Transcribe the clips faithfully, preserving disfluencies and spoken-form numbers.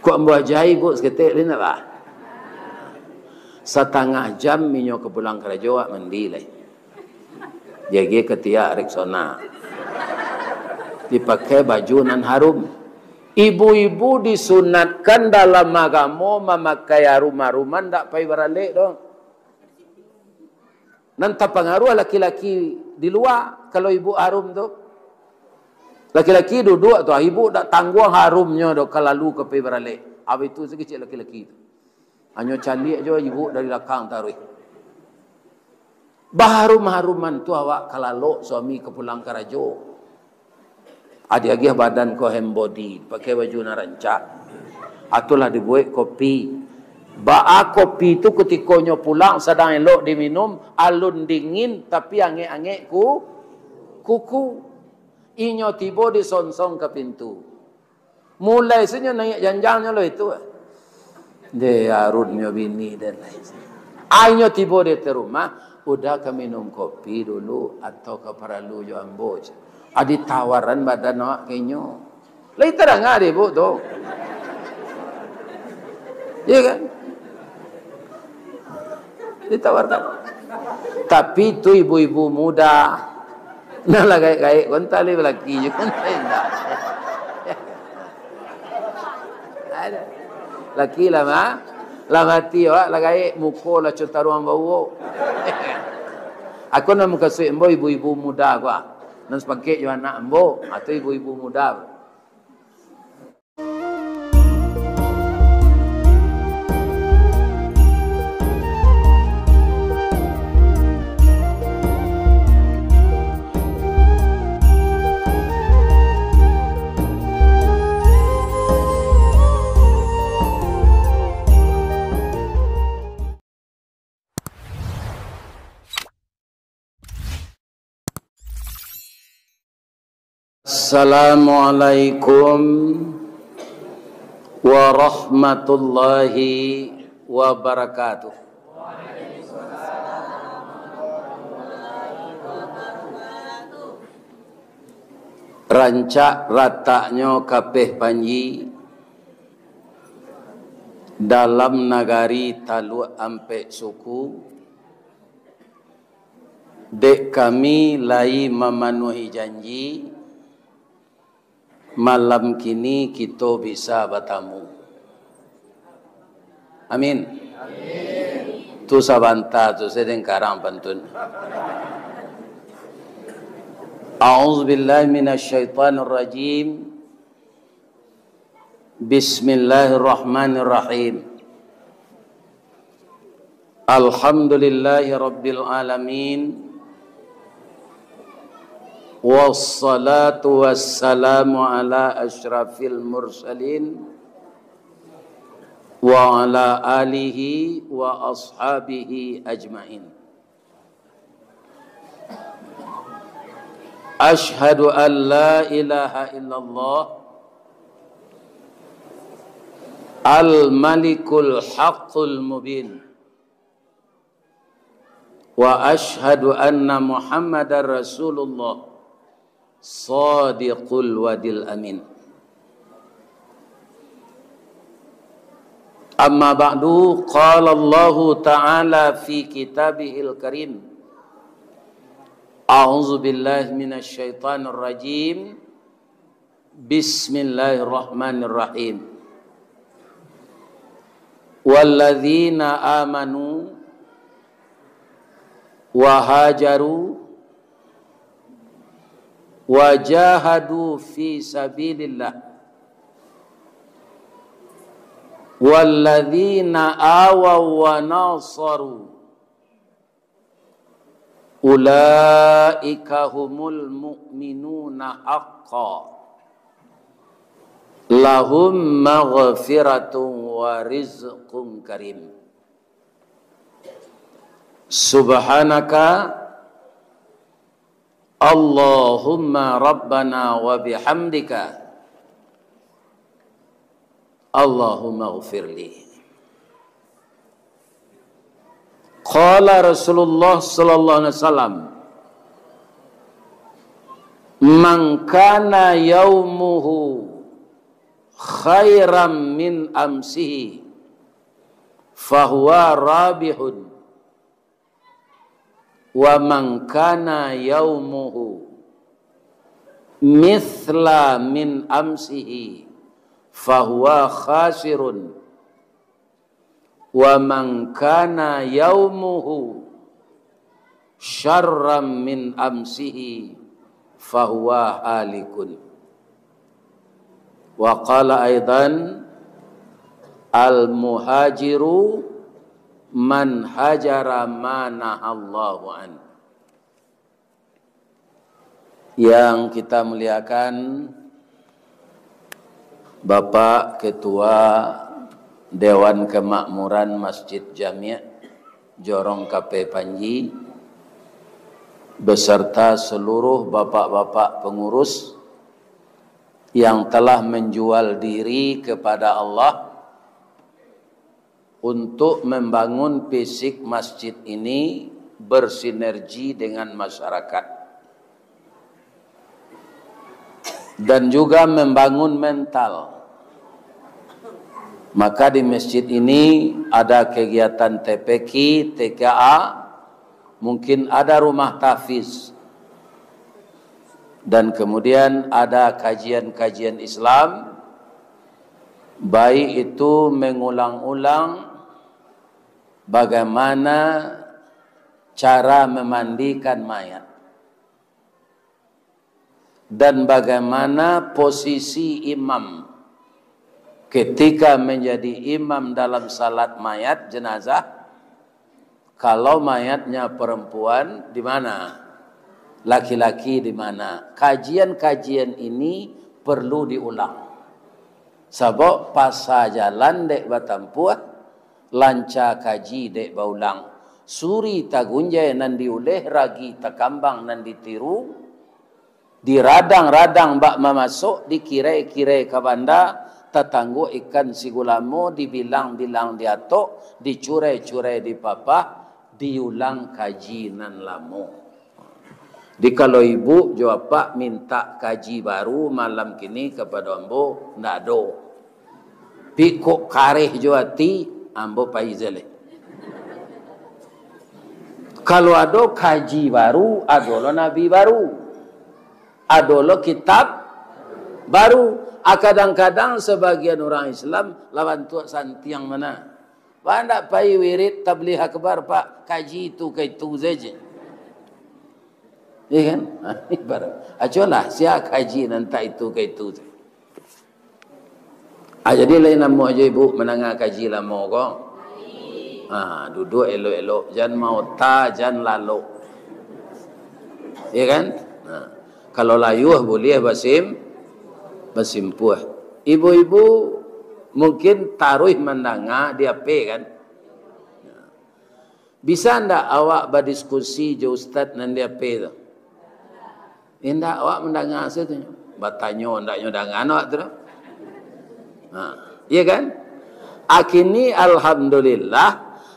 Kok ambo ajai, Buk, saketek lai ndak, bah? Satangah jam inyo ka pulang karajo, awak mandi lai. Jago katiak Rexona. Dipakai baju nan harum. Ibu-ibu disunatkan dalam agamo mamakai arum-aruman, ndak pai baralek doh. Nan tapangaruah laki-laki di lua, kalau ibu harum tu. Laki-laki duduak tu, ibu dak tangguang harumnyo doh, ka lalu ka pai baralek. Abih tu sakecek laki-laki tu. Hanyo caliak jo ibu dari lakang taruih. Baharum-haruman tu awak ka lalok suami ka pulang karajo. Adi agiah badan ko hand body, pakai baju nan rancak. Atulah dibuek kopi. Baa kopi tu kutiko nyo pulang sadang elok diminum, alun dingin tapi angek-angek ku, kuku. Inyo tibo disonsong ka pintu. Mulai sajo naiak janjangnyo lo itu. Deh, arunnyo bini den. Ai nyo tibo di ateh rumah, "Uda ka minum kopi dulu, atau ka paralu jo ambo?" Adi tawaran badan awak ka inyo. Lai tadanga dek ibu tu. Iya kan? Ditawarkan. Tapi tu ibu-ibu muda. Nah, lah gaek-gaek, ko antah lai balaki jo, ko antah indak. Laki lah, ma-, lah mati awak, lah gaek, muko lah co taruang bauo. Aku nan mukasuik ambo ibu-ibu muda ko, ah. Nan sapangkek jo anak ambo, atau ibu-ibu muda. Assalamualaikum warahmatullahi wabarakatuh. Rancak rataknyo kapeh panji, dalam nagari Taluak Ampek Suku, dek kami lai mamanuahi janji, malam kini kito bisa batamu. Amin. Tu sabanta tu, sadang karang pantun. A'udzubillahi minasyaitonirrajim. Bismillahirrahmanirrahim. Alhamdulillahi rabbil alamin. Wassalatu wassalamu ala asyrafil mursalin wa ala alihi wa ashabihi ajmain. Asyhadu an la ilaha illallah al-malikul haqqul mubin. Wa asyhadu anna Muhammadar Rasulullah shadiqul wadil amin. Amma ba'du, qala Allahu ta'ala fi kitabihil karim. A'udzu billahi minasy syaithanir rajim. Bismillahirrahmanirrahim. Walladzina amanu wa hajaru wa jahadu fi sabilillah. Walladzina awaw wa nasaru. Ulaika humul mu'minuna haqqa. Lahum maghfiratun wa rizqun karim. Subhanaka Allahumma rabbana wa bihamdika. Allahumma ghfirli. Qala Rasulullah sallallahu alaihi wasallam, "Man kana yaumuhu khairan min amsihi, fahuwa rabihun. Wa man kana yaumuhu mithla min amsihi, fahuwa khasirun. Wa man kana yaumuhu syarran min amsihi, fahuwa halikun. Wa qala aidan, "Al-muhajiru man hajara ma nahallahu an." Yang kita muliakan, Bapak Ketua Dewan Kemakmuran Masjid Jami' Jorong Kape Panji, beserta seluruh bapak-bapak pengurus yang telah menjual diri kepada Allah untuk membangun fisik masjid ini bersinergi dengan masyarakat dan juga membangun mental. Maka di masjid ini ada kegiatan T P Q, T K A, mungkin ada rumah tahfiz, dan kemudian ada kajian-kajian Islam, baik itu mengulang-ulang bagaimana cara memandikan mayat dan bagaimana posisi imam ketika menjadi imam dalam salat mayat jenazah. Kalau mayatnya perempuan, di mana? Laki-laki di mana? Kajian-kajian ini perlu diulang. Sabab pasa jalan dek batampuah, lanca kaji dek baulang. Suri tagunjai nan diuleh, ragi takambang nan ditiru. Diradang-radang bak mamasok, dikirai-kirai ka banda, tatangguak ikan sigulamo, dibilang-bilang diatok, dicurai-curai dipapah, diulang kaji nan lamo. Di kalau ibu jo apak mintak kaji baru malam kini kapado ambo, ndak ado. Pi kok kareh jo ati, ambo pai se lai. Kalau ado kaji baru, ado lo nabi baru. Ado lo kitab baru. Ah, kadang-kadang sabagian urang Islam lah bantuak santiang bana. Ba ndak pai wirid tabligh akbar, Pak, kaji itu ka itu saja. Iya kan? Ha, ibarat. Acuanlah, sia kaji nan tak itu ka itu saja. Ah, jadi lain namo ajo ibu mandanga kaji lamo ko. Ha, duduak elok-elok, jan maota, jan lalok. Iya kan? Ha. Kalau layuah buliah basim, basimpuah. Ibu-ibu mungkin taruih mandanga di H P kan? Bisa ndak awak badiskusi jo ustaz nan di H P tu? Indak, awak mandanga sajo. Batanyo ndaknyo dangan awak tu doh. Ha, iya kan? Akini alhamdulillah,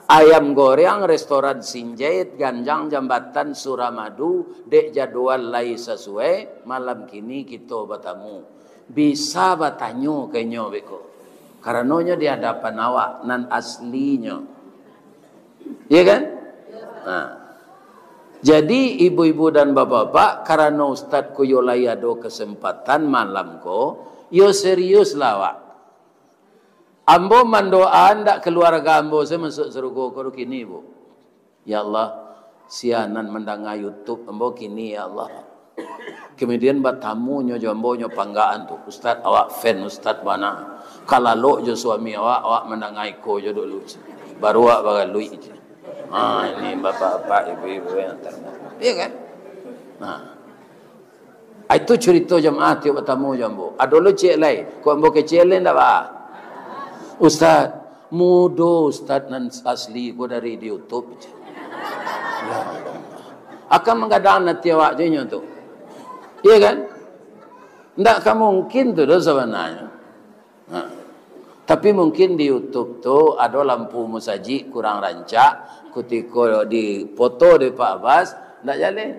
ayam goreng restoran Sinjait, Ganjang Jambatan, Suramadu, dek jadwal lai sasuai, malam kini kito batamu. Bisa batanyo ka inyo beko. Karanonyo di hadapan awak nan aslinyo. Iya kan? Nah. Jadi, ibu-ibu dan bapak-bapak, karano ustaz ko yo lai ado kesempatan malam ko, yo seriuslah awak. Ambo mandoa ndak keluarga ambo se masuk sarugo ko kini, Bu. Ya Allah, sia nan mandanga YouTube ambo kini, ya Allah. Kemudian batamunyo jo ambo nyo panggaan tu, "Ustaz, awak fan Ustaz bana. Kalalok jo suami awak, awak mandanga iko jo dulu. Baru awak bagaluik je." Ha, ini bapak-bapak, ibu-ibu yang terhormat. Iya kan? Nah. Ah, itu curito jamaah tiok batamu jo ambo. Ado lo ciek lai. Kok ambo kecek lai ndak ba? Ustaz, mudo ustaz nan asli ko dari di YouTube je. Akan manggadang ati awak je nyo tu. Iya kan? Ndak ka mungkin tu doh sabananyo. Ha. Tapi mungkin di YouTube tu ado lampu musajik kurang rancak, kutiko dipoto dek Pak Bas, ndak jaleh.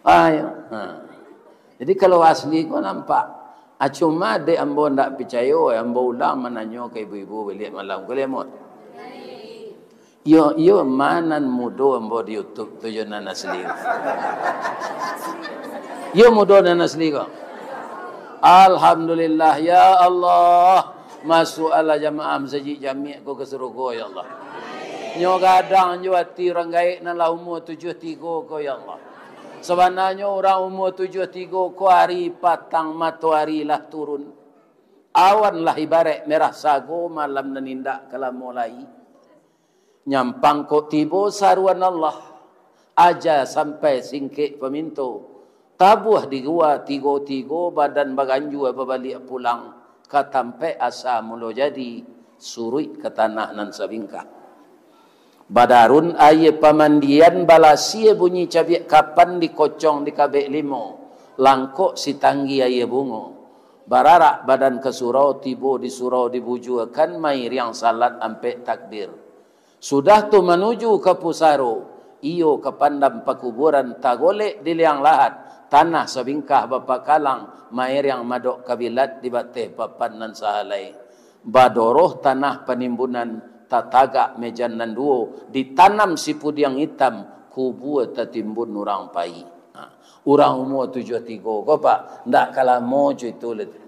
Ah, ya. Ha. Jadi kalau asli ko nampak. Ah, cuma dek ambo ndak picayo, ambo ulang mananyo ka ibu-ibu baliak malam ko, lai, Mut? Iyo, iyo, ma nan mudo ambo di YouTube tu jo nan asli ko? Iyo mudo nan asli ko? Alhamdulillah, ya Allah. Masuaklah jamaah masajik Jamiak ko ka surugo, ya Allah. Nyo gadang jo ati urang gaek nan lah umua tujuah tigo ko, ya Allah. Sabananyo urang umua tujuah tigo ko ari patang matoari lah turun. Awan lah ibaraik merah sago malam nan indak ka lamo lai. Nyampang kok tibo saruan Allah, aja sampai singkek paminto, tabuah di gua tigo-tigo, badan baganjua babaliak pulang ka tampaik asa mulo jadi, suruik ka tanah nan sabingkah. Badarun aia pamandian, balasia bunyi cabiak kapan, dikocong dikabek limo, langkok sitanggi aia bungo. Bararak badan ka surau, tibo di surau dibujuakan, mairiang salat ampek takbir. Sudah tu manuju ka pusaro, iyo ka pandam pakuburan, tagolek di liang lahat, tanah sabingkah bapakalang, mairiang madok kabilat di bateh papan nan sahalai. Badoroh tanah panimbunan, tatagak mejan nan duo, ditanam sipudiang itam, kubua tatimbun urang pai. Ha, urang umua tujuah tigo ko, Pak, ndak ka lamo co itu lai tu.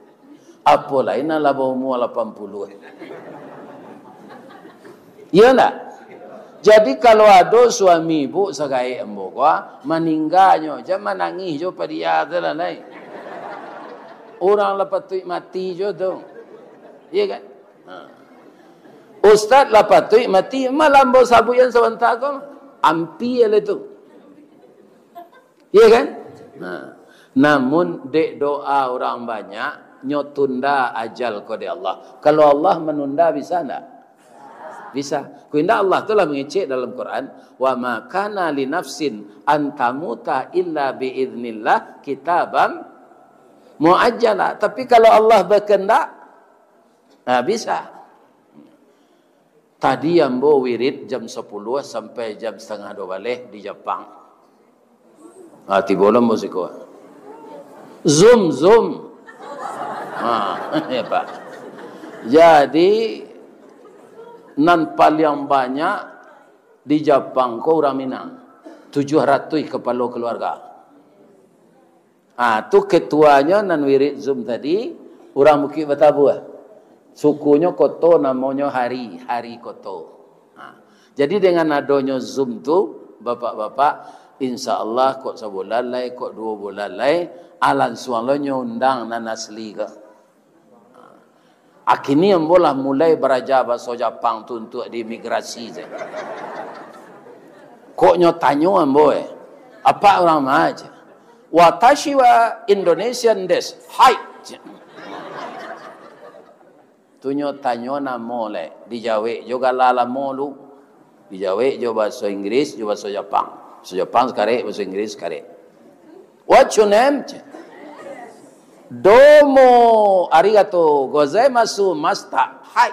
Apo lai nan lah baumua lapan puluah. Iyo ndak? Jadi, kalau ado suami ibu sagaek ambo ko, ah, maningganyo, jan manangih jo padia tu lah, lai. Urang lah patuik mati jo tu. Iyo kan? Ha. Ustaz lah patuik mati, malah ambo sabuikan sabanta ko, ampia lah tu. Iyo kan? Nah, namun dek doa urang banyak, nyo tunda ajal ko dek Allah. Kalau Allah manunda, bisa ndak? Bisa. Kok indak, Allah tu lah mangecek dalam Quran, "Wa ma kana li nafsin an tamuta illa bi idznillah kitabam muajjala." Tapi kalau Allah bakandak, nah, bisa. Tadi ambo wirid jam sapuluah sampai jam satangah duo baleh di Japang. Ah, tibo lo ambo siko. Zoom, Zoom. Ah, ya, Pak. Jadi, nan paliang banyak di Japang ko urang Minang. Tujuah ratuih kapalo kaluarga. Ah, tu ketuanyo nan wirid Zoom tadi, urang Bukik Batabuah. Sukunyo Koto, namonyo Hari, Hari Koto. Ah, jadi dengan adonyo Zoom tu, bapak-bapak, insya Allah kok sabulan lai, kok duo bulan lai, ah, lansuang lo nyo undang nan asli ko. Ah, kini ambo lah mulai baraja bahaso Japang tu untuak di imigrasi se. Kok nyo tanyo ambo, eh, "Apak urang ma?" je. "Watashi wa Indonesian desu." "Hai," je. Tu nyo tanyo namo lai, dijawek jo gala lamo lu. Dijawek jo bahaso Inggris, jo bahaso Japang. Bahaso Japang sakarek, bahaso Inggris sakarek. "What's your name?" "Domo arigato gozaimasu, Master." "Hai.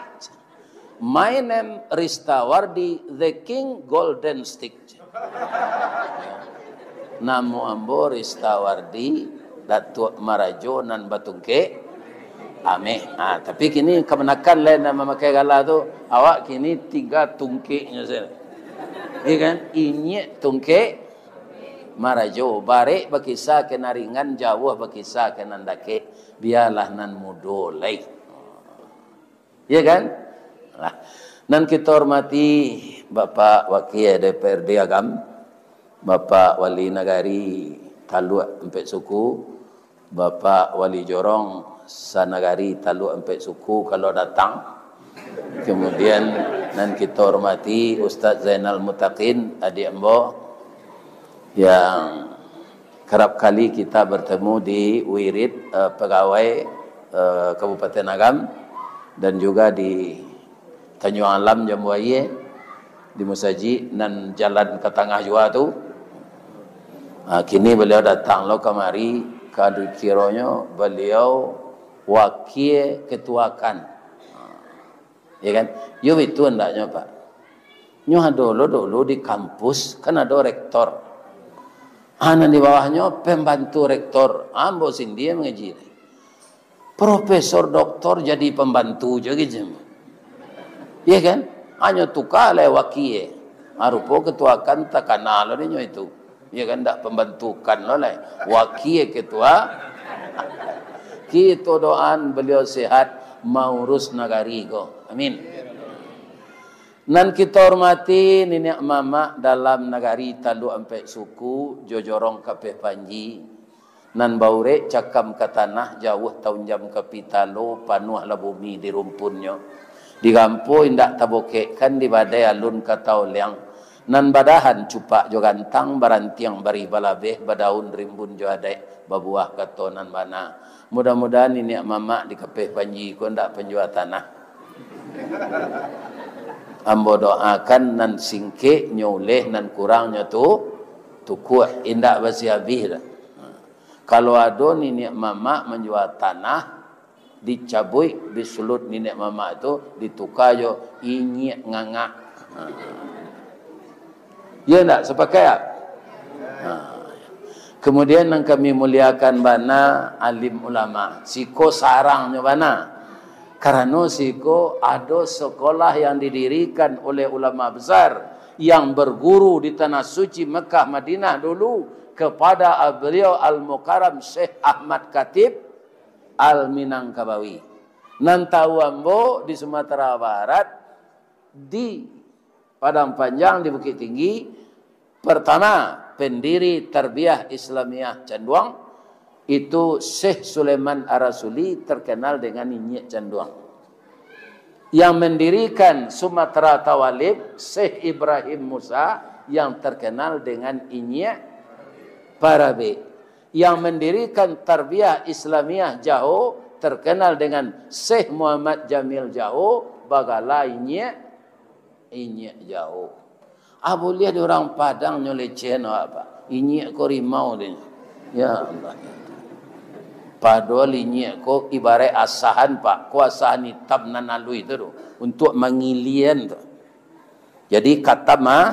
My name Ristawardi, the King Golden Stick." "Namo ambo Ristawardi, Datuak Marajo nan batungkek ameh." Ah, tapi kini kamanakan lai nan mamakai gala tu, awak kini tingga tungkeknyo sajo. Iya kan? Inyiak tungkek marajo, barek bakisa ka nan ringan, jauah bakisa ka nan dakek, bialah nan mudo lai. Iya kan? Lah. Nan kito hormati Bapak Wakil D P R D Agam, Bapak Wali Nagari Taluak Ampek Suku, Bapak Wali Jorong Sanagari Taluak Ampek Suku kalau datang. Kemudian nan kito hormati Ustaz Zainal Mutakin, adik ambo, yang kerap kali kita bertemu di wirid, eh, pegawai, eh, Kabupaten Agam, dan juga di Tanjuang Alam, Jambu Aia, di musajik nan jalan ka tangah jua tu. Ah, kini baliau datang lo kamari, ka dikironyo baliau wakia ketua kan. Ya kan? Yo, itu andaknyo, Pak. Nyo ado lo dulu di kampus, kan ado rektor. Ah, nan di bawahnyo pembantu rektor. Ambo sendiri mangaji. Profesor doktor jadi pambantu jo gitu. Iya kan? Hanyo tukar lai wakie. Ha, rupo ketua kan takana lo dinyo itu. Iya kan, ndak pambantu kan lo lai. Wakie ketua. Kito doaan beliau sehat maurus nagari ko. Amin. Nan kito hormati niniak mamak dalam nagari Taluk Ampek Suku, jo jorong Kapeh Panji. Nan baurek cakam ka tanah, jauah taunjam ka pitalo, panuahlah bumi di rumpunnyo. Di gampo indak tabokekkan, di badai alun ka taoliang. Nan badahan cupak jo gantang, barantiang barih balabeh, badaun rimbun jo adaik, babuah kato nan bana. Mudah-mudahan niniak mamak di Kapeh Panji ko ndak panjua tanah. Ambo doakan nan singkeknyo uleh, nan kurangnyo tu tukuah, indak basi abih dah. Kalau ado niniak mamak manjua tanah, dicabuik bisulut niniak mamak tu, dituka jo inyiak ngangak. Ha. Iya ndak? Sapakai tak? Ha. Kemudian nan kami muliakan bana alim ulama. Siko sarangnyo bana. Karano siko ado sekolah yang didirikan oleh ulama besar yang berguru di tanah suci Mekah Madinah dulu kepada beliau Al-Mukarram Syekh Ahmad Khatib Al-Minangkabawi. Nan tahu ambo di Sumatera Barat, di Padang Panjang, di Bukittinggi, pertama, pendiri Tarbiyah Islamiyah Canduang, itu Syekh Sulaiman Ar-Rasuli, terkenal dengan Inyiak Canduang. Yang mendirikan Sumatera Tawalib, Syekh Ibrahim Musa, yang terkenal dengan Inyiak Parabek. Yang mendirikan Tarbiyah Islamiyah Jaho, terkenal dengan Syekh Muhammad Jamil Jaho, bagala Inyiak, Inyiak Jaho. Ah, buliah di urang Padang nyo leceh no apa? Inyiak ko rimau deh. Ya Allah. Padahal inyiak ko ibarat asahan, Pak. Ko asahan itam nan alui tu, tu. Untuk mangilian tu. Jadi, katam, ah,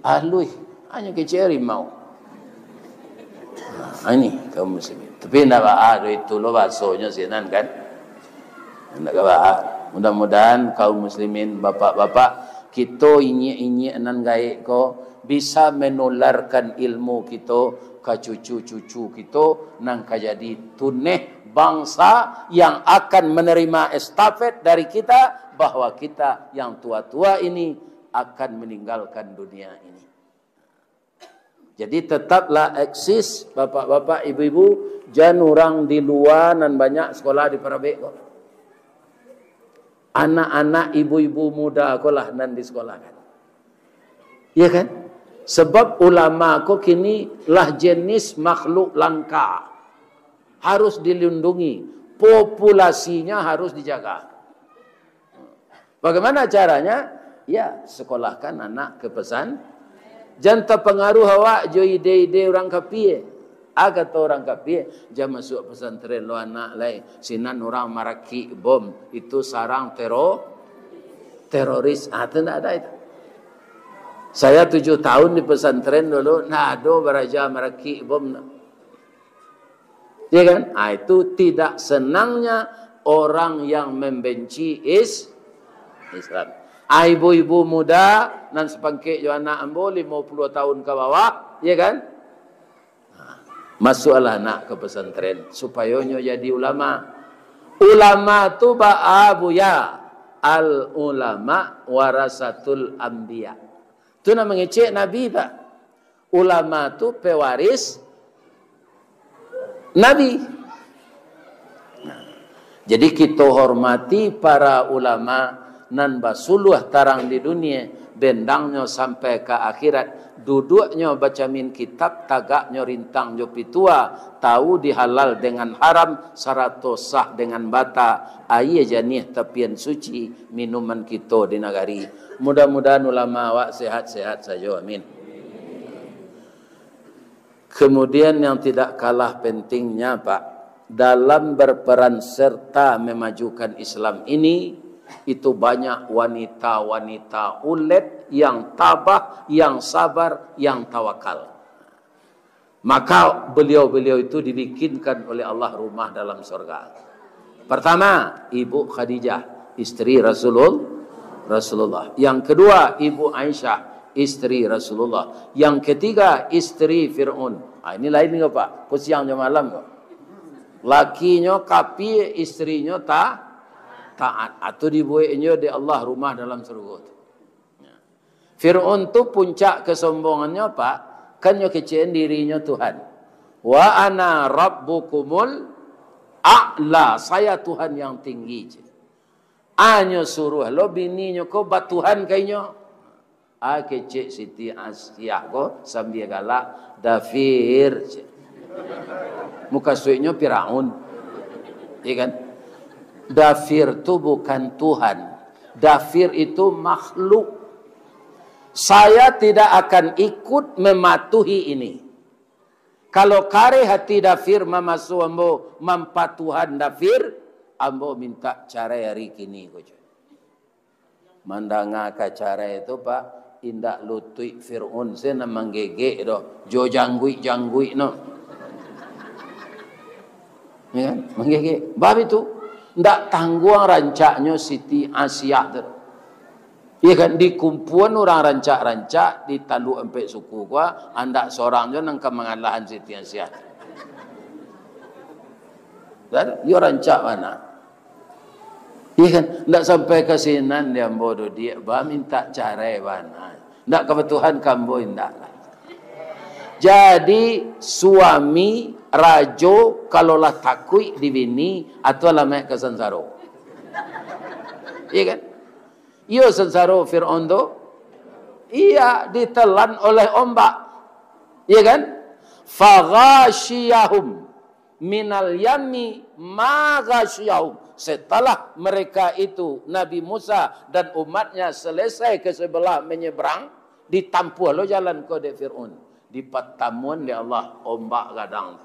alui. Hanyo kecek rimau. Nah, ini kaum muslimin. Tapi ndak baa doh, itu lo bahasonyo sinan kan. Ndak baa. Mudah-mudahan kaum muslimin, bapak-bapak, kito inyiak-inyiak nan gaek ko bisa menularkan ilmu kito ka cucu-cucu kito, nan ka jadi tuneh bangsa yang akan menerima estafet dari kita, bahwa kita yang tua-tua ini akan meninggalkan dunia ini. Jadi, tetaplah eksis, bapak-bapak, ibu-ibu, jan urang di lua nan banyak sekolah di Parabek ko. Anak-anak, ibu-ibu muda ko lah nan disekolahkan. Iya kan? Sebab ulama ko kini lah jenis makhluk langka. Harus dilindungi. Populasinya harus dijaga. Bagaimana caranya? Ya, sekolahkan anak ke pesan. Jan tapangaruah awak jo ide-ide urang kapie. Ah, kato urang kapie, jan masuak pesantren lo anak lai. Sinan urang marakik bom. Itu sarang tero-, teroris. Ah, tu ndak ada itu. Saya tujuh tahun di pesantren dulu, ndak ado baraja marakik bom. Ya kan? Ah, itu tidak senangnya orang yang membenci is-, Islam. Ah, ibu-ibu muda, nan sapangkek jo anak ambo, limo puluah tahun ka bawah, ya kan? Ah, masuaklah anak ka pesantren, supayo nyo jadi ulama. Ulama tu baa, Buya? Al ulama warasatul anbiya. Tu nan mangecek Nabi, Pak. Ulama tu pewaris Nabi. Nah, jadi kito hormati para ulama nan basuluah tarang di dunia, bendangnyo sampai ka akhirat, duduknyo bacamin kitab, tagaknyo rintang jo pitua, tahu di halal dengan haram, sarato sah dengan bata, aia janiah tapian suci minuman kito di nagari. Mudah-mudahan ulama awak sehat-sehat sajo. Amin. Kemudian yang tidak kalah pentingnya, Pak, dalam berperan serta memajukan Islam ini, itu banyak wanita-wanita ulet yang tabah, yang sabar, yang tawakal. Maka beliau-beliau itu dibikinkan oleh Allah rumah dalam surga. Pertama, Ibu Khadijah, isteri Rasulul-, Rasulullah. Yang kedua, Ibu Aisyah, isteri Rasulullah. Yang ketiga, isteri Fir'aun. Ah, ini lain ko, Pak. Ko siang jo malam ko. Lakinyo kapia, isterinyo ta-, taat. Atau dibueknyo dek Allah rumah dalam surga tu. Fir'aun tu puncak kesombongannyo, Pak, kan nyo kecek dirinyo Tuhan. "Wa ana rabbukumul a'la, saya Tuhan yang tinggi," cek. Anyo suruah lo bininyo ko batuhan ka inyo. Ah, kecek Siti Asiah ko sambia galak, "Dafir," cek. Mukasuiknyo Firaun. Iya kan? Dafir tu bukan Tuhan. Dafir itu makhluk. Saya tidak akan ikut mematuhi ini. Kalau kareh hati Dafir mamaso ambo mampatuhan Dafir, ambo minta carai ari kini ko, cek. Mandanga ka carai tu, Pak, indak lutuik Fir'aun se nan manggegek doh, jo jangguik-jangguik no. Ya kan? Manggegek. Bab itu, ndak tangguang rancaknyo Siti Asiah tu. Ya kan? Dikumpuan urang rancak-rancak di Taluk Ampek Suku ko, andak sorang jo nan ka mangalahan Siti Asiah tu. Dan yo rancak bana. Iya kan? Ndak sampai ka sinan di ambo tu, diak ba minta carai bana. Ndak ka batuhan ka ambo, indak lah. Jadi, suami rajo kalau lah takuik di bini, atau lah naik ka sansaro. Iya kan? Iyo sansaro Fir'aun tu. Iya, ditelan oleh ombak. Iya kan? Faghashiyahum minal yammi ma ghasyiyahum. Setelah mereka itu, Nabi Musa dan umatnya, selesai ke sebelah menyeberang, ditampuah lo jalan ko dek Fir'aun. Dipatamuan dek Allah ombak gadang tu.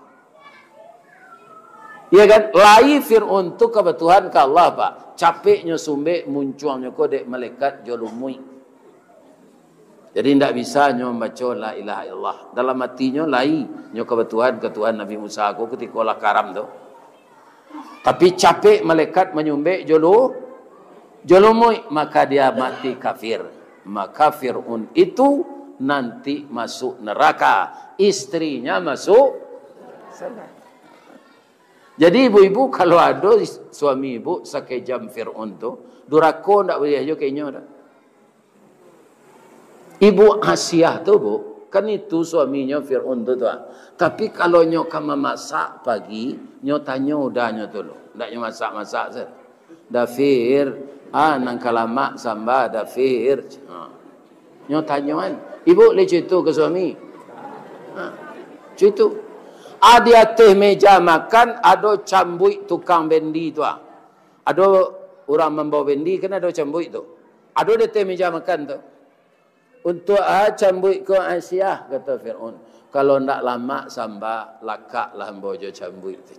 Iya kan? Lai Fir'aun tu ka batuhan ka Allah, Pak. Capeknyo sumbek, muncuangnyo ko dek malaikat jo lumuik. Jadi, indak bisa nyo mambaco la ilaha illallah. Dalam atinyo lai nyo ka batuhan ka Tuhan Nabi Musa ko kutiko lah karam tu. Tapi capek malaikat manyumbek jo lu-, jo lumuik, maka dia mati kafir. Maka Fir'aun itu nanti masuk neraka, istrinya masuk surga. Jadi, ibu-ibu, kalau ado is-, suami ibu sakejam Fir'aun tu, durako ndak buliah jo ka inyo doh. Ibu Asiah tu, Bu, kan itu suaminyo Fir'aun tu, tu, ah. Tapi, kalau nyo ka mamasak pagi, nyo tanyo udanyo tu lo. Ndak nyo masak-masak se. "Dafir, ah, nan ka lamak samba, Dafir." Ha. Nyo tanyo kan. Ibu lai cito ka suami. Ha. Cito. Ah, di ateh meja makan, ado cambuik tukang bendi tu, ah. Ado urang mambao bendi, kan ado cambuik tu. Ado di ateh meja makan tu. "Untuak a cambuik ko, Asiah?" kato Fir'aun. "Kalau ndak lamak samba, lakaklah ambo jo cambuik tu."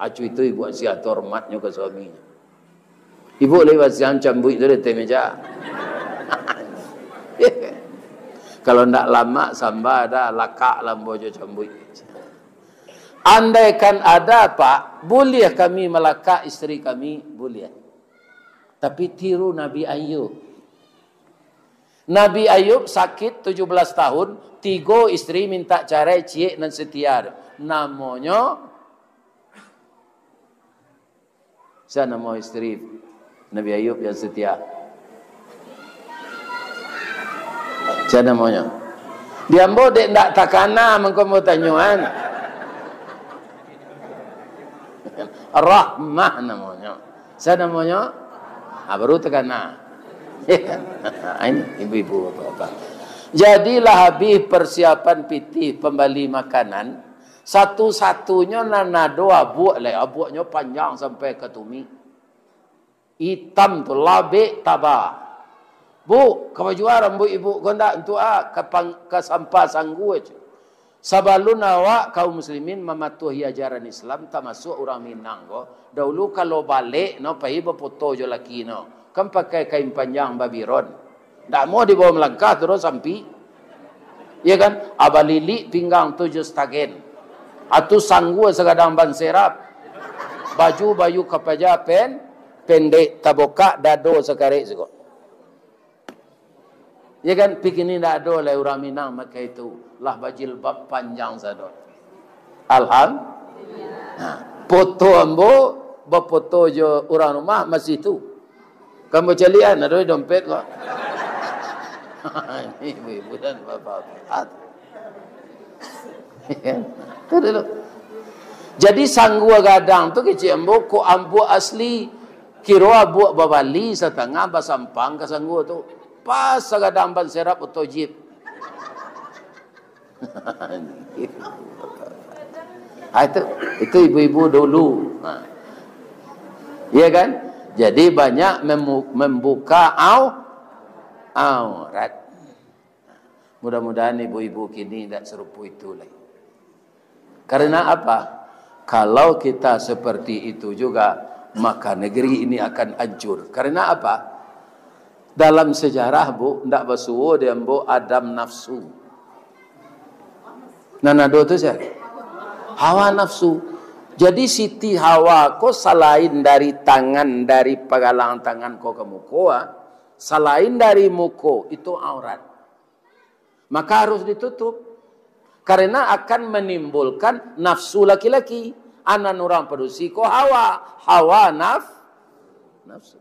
Acu itu ibu Asiah tu hormatnyo ka suaminyo. Ibu lai basiahan cambuik tu di ateh meja. "Kalau ndak lamak samba, dah lakaklah ambo jo cambuik." Andaikan ada, Pak, buliah kami malakak isteri kami, buliah. Tapi tiru Nabi Ayub. Nabi Ayub sakik tujuh belas tahun, tigo isteri minta carai, ciek nan setia tu. Namonyo, sia namo isteri Nabi Ayub yang setia? Sia namonyo? Di ambo dek ndak takana, mangko ambo tanyoan. Rahmah namonyo. Sia namonyo? Ha, baru takana. Ini ibu-ibu, bapak-bapak. Jadilah habis persiapan pitih pambali makanan, satu-satunyo nan ado abuak lai, abuaknyo panjang sampai ka tumik. Itam tu, labek taba. "Bu, ka bajua rambuik ibu ko ndak, untuak a ka pang-, ka sampah sanggu," cek. Sabalun awak kaum muslimin mamatuahi ajaran Islam, tamasuak urang Minang ko, daulu kalau balek no, pai bapoto jo laki no, kan pakai kain panjang babiron. Ndak amuah dibawa malangkah, turun sampi. Iya kan? A, balilik pinggang tu jo stagen. Atu sanggu sagadang ban serap. Baju, baju kapaja pen-, pendek, tabukak dado sakarek siko. Ya kan, pi kini ndak ado lai urang Minang makai tu, lah bajilbab panjang sado. Alham-, nah, foto ambo bafoto jo urang rumah masih tu. Kan bacaliak an, ado di dompet ko. Ini ibu-ibu dan bapak-bapak. Tu dulu. Jadi sanggua gadang tu kecek ambo, kok ambo asli. Kiro abuak babali satangah basampang ka sanggua tu. Pas sagadang ban serap oto jip. Ah, itu, itu ibu-ibu dulu. Ha. Iya kan? Jadi banyak memu-, membuka au-, aurat. Mudah-mudahan ibu-ibu kini tidak serupu itu lagi. Karena apa? Kalau kita seperti itu juga, maka negeri ini akan hancur. Karena apa? Dalam sejarah, Bu, ndak basuo di ambo Adam nafsu. Nan ado tu sia? Hawa nafsu. Jadi Siti Hawa ko salain dari tangan, dari pagalang tangan ko ka muko, ah, salain dari muko, itu aurat. Maka harus ditutup. Karena akan menimbulkan nafsu laki-laki. Anan urang padusi ko Hawa. Hawa naf-, nafsu.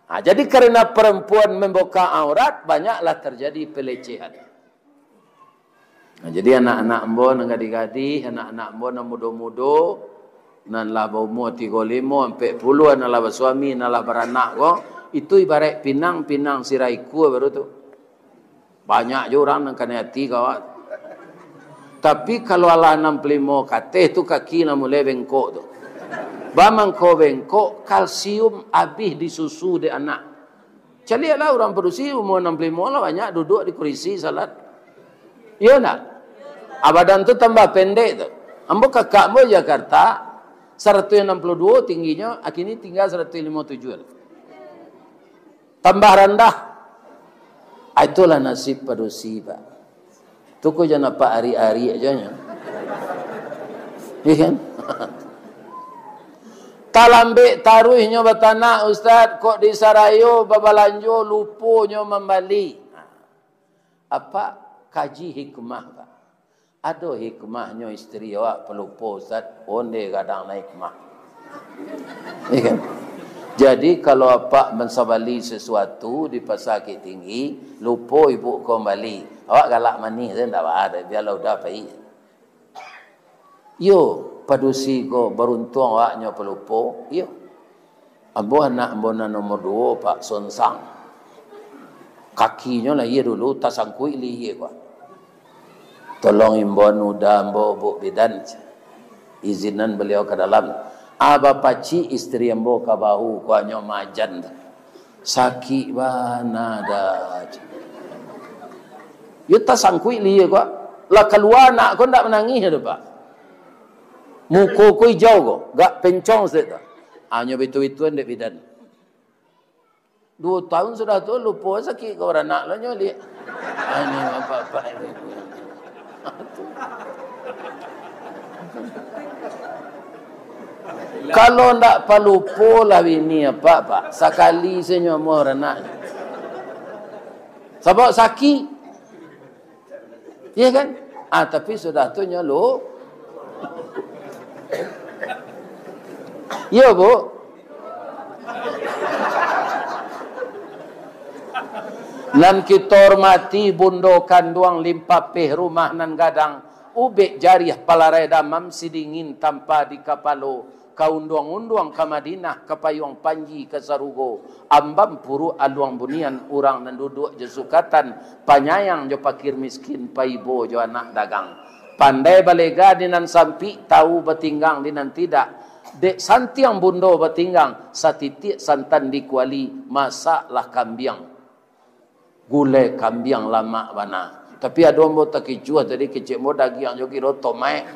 Nah, jadi karena perempuan membuka aurat, banyaklah terjadi pelecehan. Nah, jadi anak-anak ambo nan gadih-gadih, anak-anak ambo nan mudo-mudo, nan lah baumua tigo limo, ampek puluah, nan lah basuami, nan lah baranak ko, itu ibarat pinang, pinang sirah ikua baru tu. Banyak jo urang nan kanai ati ka awak. Tapi kalau alah anam puluah limo ka ateh tu kaki lah mulai bengkok tu. Bamangko bengkok, kalsium abih disusu dek anak. Caliaklah urang padusi umua anam puluah limo lah banyak duduak di kurisi salat. Iyo ndak? Ah, badan tu tambah pendek tu. Ambo kakak ambo Jakarta, saratuih anam puluah duo tingginyo, kini tingga saratuih limo tujuah. Tambah randah. Ah, itulah nasib padusi, Pak. Tu ko jan apak ariak-ariak ajo nyo. Iya kan? Talambek taruih nyo batanak, Ustaz, kok di sarayo babalanjo, lupo nyo mambali. Apak kaji hikmah, Pak. Ado hikmahnyo isteri awak palupo, Ustaz? Onde gadang na hikmah. Iya kan? Jadi, kalau apak mansabali sasuatu di Pasar Bukittinggi, lupo ibu ko mambali, awak galak manih sajo, ndak baa, bialah udah pai. Iyo, padusi ko baruntuang awaknyo palupo. Iyo. Ambo anak ambo nan nomor duo, Pak, Sonsang. Kakinyo lah iyo dulu tasangkuik lihia ko. Tolong imbauan uda ambo, Buk Bidan. Izinan baliau ka dalam. Ah, bapacik isteri ambo ka bahu, kuanyo majan tu. Sakik bana dah. Yo tasangkuik lihia ko. Lah kalua anak ko ndak manangih doh, Pak. Muko ko ijau ko, gak pencong saketek tu. Hanyo bitu-bituan dek bidan. Duo taun sudah tu, lupo sakik ko baranak lo nyo liak. Ah, ini apak-apak ini. Kalau ndak palupo lah bini apak, Pak, sakali sajo nyo amuah baranak. Sabab sakik. Iya kan? Ah, tapi sudah tu nyo lu-, iyo, Bu. Nan kito hormati Bundo Kanduang Limpapeh, rumah nan gadang, ubek jariah palarai damam, sidingin tampa di kapalo, ka unduang-unduang ka Madinah, ka payuang panji ka sarugo, ambam puruak aluang bunian, urang nan duduak jo sukatan, panyayang jo pakir miskin, paibo jo anak dagang. Pandai balega di nan sampik, tau batinggang di nan tidak. Dek santiang bundo batinggang, satitiak santan di kuali, masaklah kambiang. Gulai kambiang lamak bana. Tapi ado ambo takicuah tadi, kecek ambo dagiang jo kiro tomaik.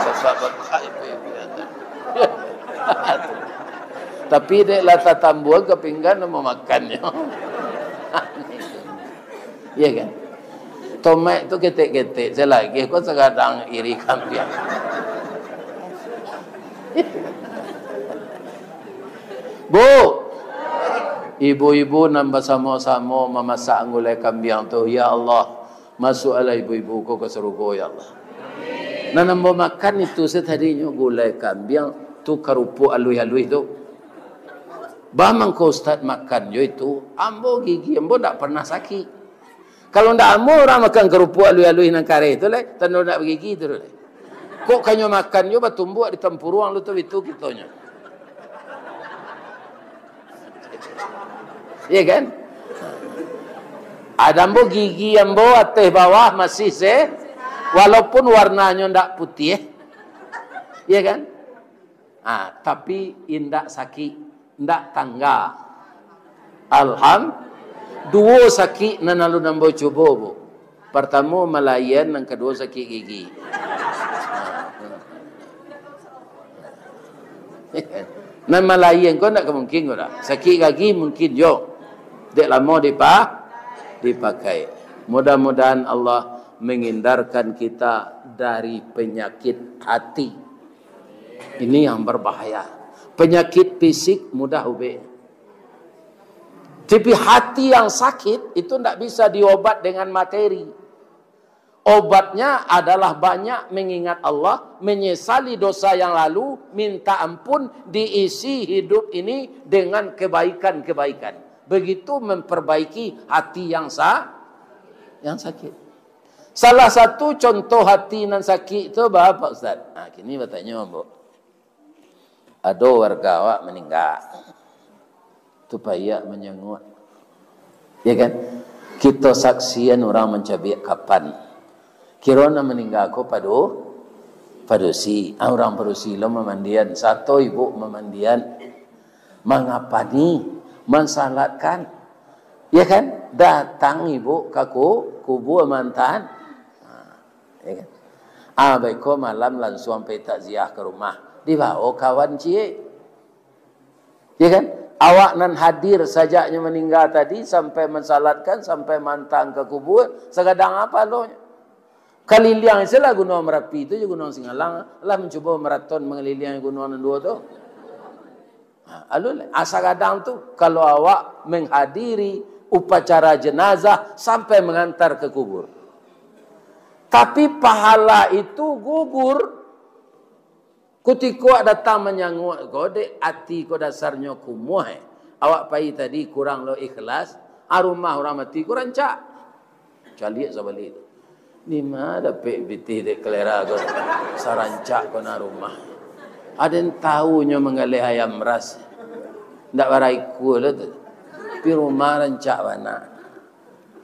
Basak-basak ibu-ibu. Tapi dek lah tatambuang ka pinggan, ambo makannyo. Iya kan? Tomaik tu ketek-ketek, salagih ko sagadang iri kambiang. Bu, ibu-ibu nan basamo-samo mamasak gulai kambiang tu, ya Allah, masuaklah ibu-ibu ko ka sarugo, ya Allah. Nan ambo makan itu satadinyo gulai kambiang tu, karupuak aluih-aluih tu. Bah mangko ustaz makan jo itu, ambo gigi ambo ndak pernah sakik. Kalau ndak amuah urang makan karupuak aluih-aluih nan kareh tu lai, tando ndak bagigi tu lai. Kok kanyo makan jo batumbuak di tampuruang lu tu, itu kitonyo. Iya kan? Ada ambo gigi ambo ateh bawah masih se, walaupun warnanyo ndak putiah. Iya kan? Ah, tapi indak sakik, indak tangga. Alham, duo sakik nan alun ambo cubo, Bu. Partamo malayan, nan kaduo sakik gigi. Nan malayan ko ndak ka mungkin ko dah. Sakik gigi mungkin jo. Dek lamo dipa-, dipakai. Mudah-mudahan Allah menghindarkan kita dari penyakit hati. Ini yang berbahaya. Penyakit fisik mudah ubek. Tapi hati yang sakit itu ndak bisa diobat dengan materi. Obatnya adalah banyak mengingat Allah, menyesali dosa yang lalu, minta ampun, diisi hidup ini dengan kebaikan-kebaikan. Begitu memperbaiki hati yang sa-, yang sakit. Salah satu contoh hati nan sakik tu baa, Pak Ustaz? Nah, kini batanyo ambo. Ado warga awak maningga. Tu payah manyanguak. Ya kan? Kito saksian urang mancabiak kapan. Kiro nan maningga ko padu-, padusi. Ah, urang padusi lo mamandian. Sato ibu mamandian. Mangapani, mansalatkan. Ya kan? Datang ibu ka ku-, kubua mantan. Ha, ya kan? Ah, baiko malam lansuang pai takziah ka rumah. Dibawo kawan ciek. Ya kan? Awak nan hadir sajaknyo maningga tadi, sampai mansalatkan, sampai maantaan ka kubua, sagadang apo pahalonyo? Kaliliang se lah Gunuang Marapi tu jo Gunuang Singalang, lah mancubo maraton mangaliliangi gunuang nan duo tu. Ha, alun lai. Asa gadang tu, kalau awak menghadiri upacara jenazah sampai mangantar ka kubur. Tapi pahala itu gugur. Kutiko awak datang manyanguak ko, dek ati ko dasarnyo kumuah, eh. Awak pai tadi kurang lo ikhlas, ah, rumah urang mati ko rancak. Caliak sabalik tu. Di ma dapek pitih dek kalera ko, sarancak ko nan rumah. Aden tahu nyo manggaleh ayam ras. Ndak baraikua lo tu. Tapi rumah rancak bana.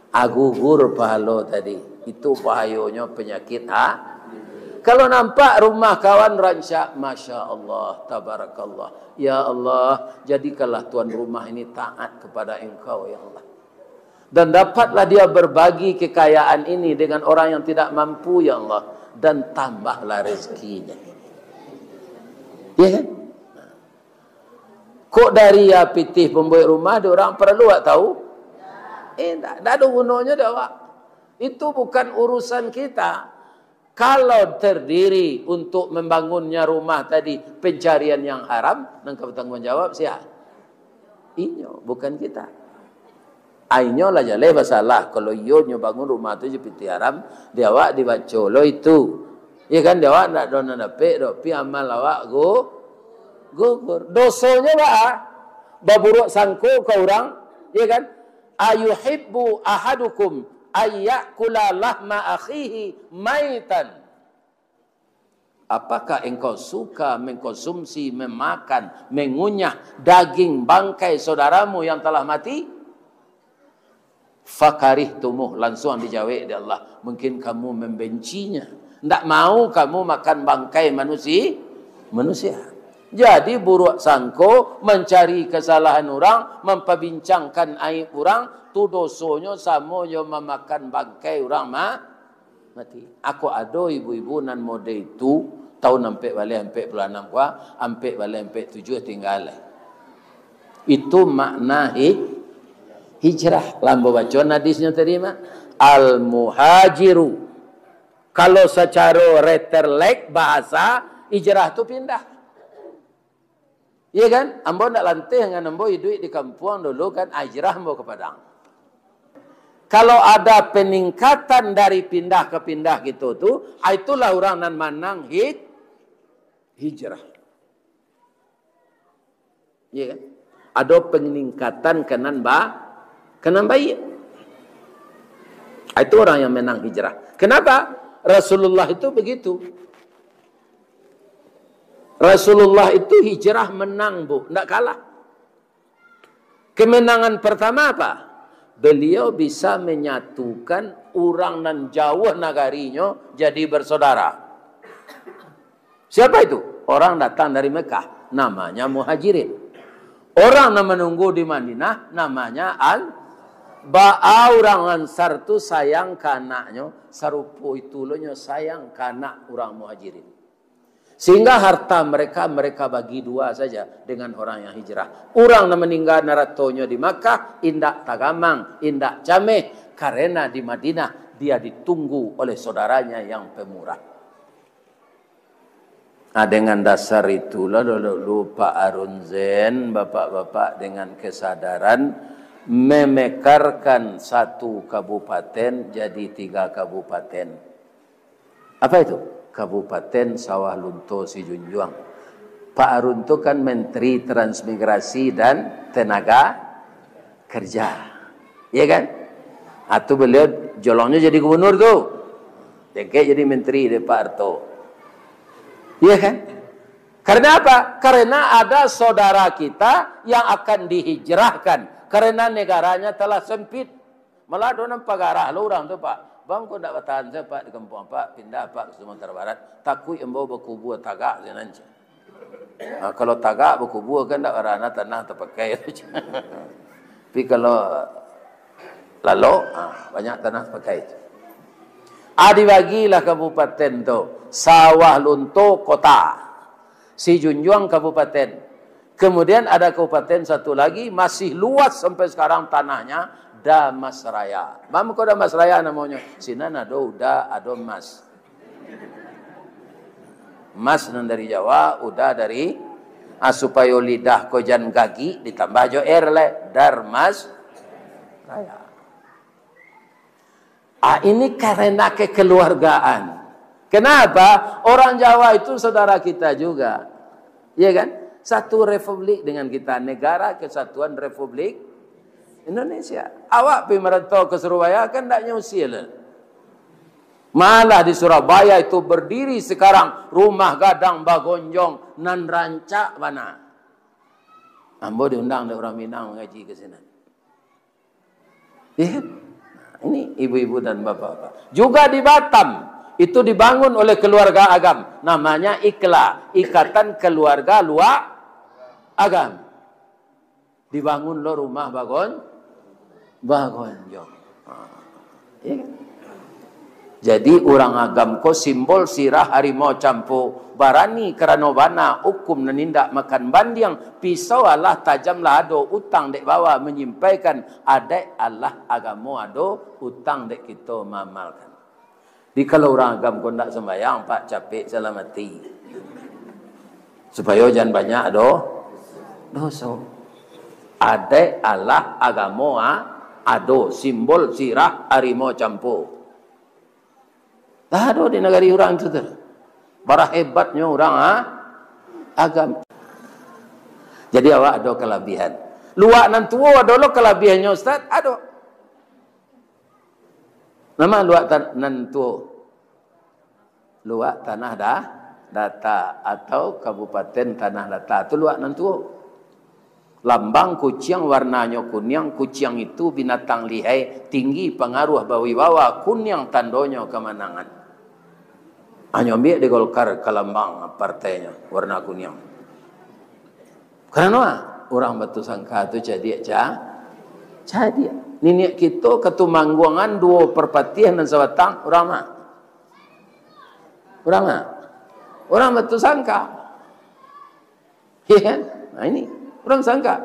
Ah, gugur pahalo tadi. Itu bahayonyo penyakit ha-, kalau nampak rumah kawan rancak, Masya Allah, Tabarakallah. Ya Allah, jadikanlah tuan rumah ini taat kepada Engkau, ya Allah. Dan dapatlah dia berbagi kekayaan ini dengan orang yang tidak mampu, ya Allah. Dan tambahlah rezekinya. Ya kan? Kok dari, ya, pitih pambuek rumah, dek urang paralu awak tahu? Eh, ndak, ndak ado gunonyo dek awak. Itu bukan urusan kita. Kalau terdiri untuk membangunnya rumah tadi pencarian yang haram, nan ka batangguang jawab sia? Inyo, bukan kita. Ainyo lah jaleh basalah. Kalau iyo nyo bangun rumah tu jo pitih haram, di awak dibaco lo itu. Iyo kan, di awak ndak ado nan dapek doh, pi amal awak gu-, gugur. Dosonyo baa? Baburuak sangko ka urang, iyo kan? Ayuhibbu ahadukum ayyakula lahma akhihi maitan. Apakah engkau suka mengkonsumsi, memakan, mengunyah daging bangkai saudaramu yang telah mati? Fakarihtumuh, lansuang dijawek dek Allah, mungkin kamu membencinya. Ndak mau kamu makan bangkai manusi-, manusia. Jadi, buruak sangko, mancari kasalahan urang, mampabincangkan aib urang, tu dosonyo samo jo mamakan bangkai urang ma-, mati. Ako ado ibu-ibu nan mode itu, taun ampek baleh ampek puluah anam kua, ampek baleh ampek tujuah tingga lai. Itu makna hi-, hijrah. Lah ambo baco hadisnyo tadi mah. Al-muhajiru. Kalau sacaro retelek bahasa, hijrah tu pindah. Iya kan? Ambo ndak lanteh ngan ambo iduik di kampuang dulu kan, hijrah ambo ka Padang. Kalau ada peningkatan dari pindah ke pindah gitu tu, ah, itulah urang nan manang hij-, hijrah. Iya kan? Ado peningkatan ka nan ba-, ka nan baiak. Ah, itu orang yang menang hijrah. Kenapa? Rasulullah itu begitu. Rasulullah itu hijrah menang, Bu, ndak kalah. Kemenangan pertama apa? Beliau bisa menyatukan urang nan jauah nagarinyo jadi bersaudara. Siapa itu? Orang datang dari Mekah, namanya Muhajirin. Orang nan manunggu di Madinah, namanya An-, baa urang Ansar tu sayang ka anaknyo, sarupo itu lo nyo sayang ka anak urang Muhajirin. Sehingga harta mereka, mereka bagi dua saja dengan orang yang hijrah. Urang nan maningga naratonyo di Makkah, indak tagamang, indak cameh, karena di Madinah dia ditunggu oleh saudaranya yang pemurah. Nah, dengan dasar itulah dulu Pak Harun Zain, bapak-bapak dengan kesadaran memekarkan satu kabupaten jadi tiga kabupaten. Apa itu? Kabupaten Sawah Lunto Sijunjuang. Pak Harun tu kan Menteri Transmigrasi dan Tenaga Kerja. Iya kan? Ah, tu beliau jolongnyo jadi gubernur tu. Dengkek jadi menteri dek Pak Harto. Iya kan? Karena apa? Karena ada saudara kita yang akan dihijrahkan karena negaranya telah sempit. Malah ado nan pagarah lo urang tu, Pak. Bang, ko ndak batahan sajo, Pak, di kampuang, Pak. Pindah, Pak, ka Sumatera Barat. Takuik ambo bakubua tagak sinan, cek. Nah, kalau tagak bakubua kan ndak barana tanah tapakai. Tapi kalau lalok, ah, banyak tanah tapakai. Ah, dibagilah kabupaten tu. Sawah Lunto kota. Sijunjuang kabupaten. Kemudian ada kabupaten satu lagi, masih luas sampai sekarang tanahnya, Damasraya. Baa mangko Damasraya namonyo? Sinan ado uda, ado mas. Mas nan dari Jawa, uda dari, ah, supayo lidah ko jan gagik, ditambah jo er lai, Darmas Raya. Ah, ini karena kekeluargaan. Kenapa? Orang Jawa itu saudara kita juga. Iya kan? Satu republik dengan kita, Negara Kesatuan Republik Indonesia. Awak pi marantau ka Surabaya kan ndak nyusil. Malah di Surabaya itu berdiri sekarang rumah gadang bagonjong nan rancak bana. Ambo diundang dek urang Minang mangaji ka sinan. Iya kan? Nah, ini ibu-ibu dan bapak-bapak. Juga di Batam, itu dibangun oleh keluarga Agam. Namanya IKLA, Ikatan Keluarga Luak Agam. Dibangun lo rumah bagon-, bagonjong. Nah, iya kan? Jadi, urang Agam ko simbol sirah harimau campo, barani karano bana, hukum nan indak makan bandiang, pisau alah tajam lah ado, utang dek bawa manyimpaikan, adaik alah agamo ado, utang dek kito maamalkan. Jadi, kalau urang Agam ko ndak sumbayang, Pak, capek salah mati. Supayo jan banyak do-, doso. Adaik alah agamo, ah, ado, simbol sirah harimau campo. Lah ado di nagari urang tu, tu. Bara hebatnyo urang, ha? Agam. Jadi awak ado kalabihan. Luak nan tuo ado lo kalabihannyo, Ustaz? Ado. Nama luak tan-, nan tuo? Luak Tanah Da-, Data atau Kabupaten Tanah Data. Tu luak nan tuo. Lambang kuciang warnanyo kuniang, kuciang itu binatang lihai, tinggi pangaruah bawibawa, kuniang tandonyo kamanangan. Hanyo ambiak di Golkar ka lambang partainyo, warna kuniang. Karano urang Batusangka tu cadiak ca-, cadiak. Niniak kito Katumangguangan duo Parpatiah nan sabatang, urang ma? Urang ma? Urang Batusangka. Iya kan? Nah, ini urang sangka.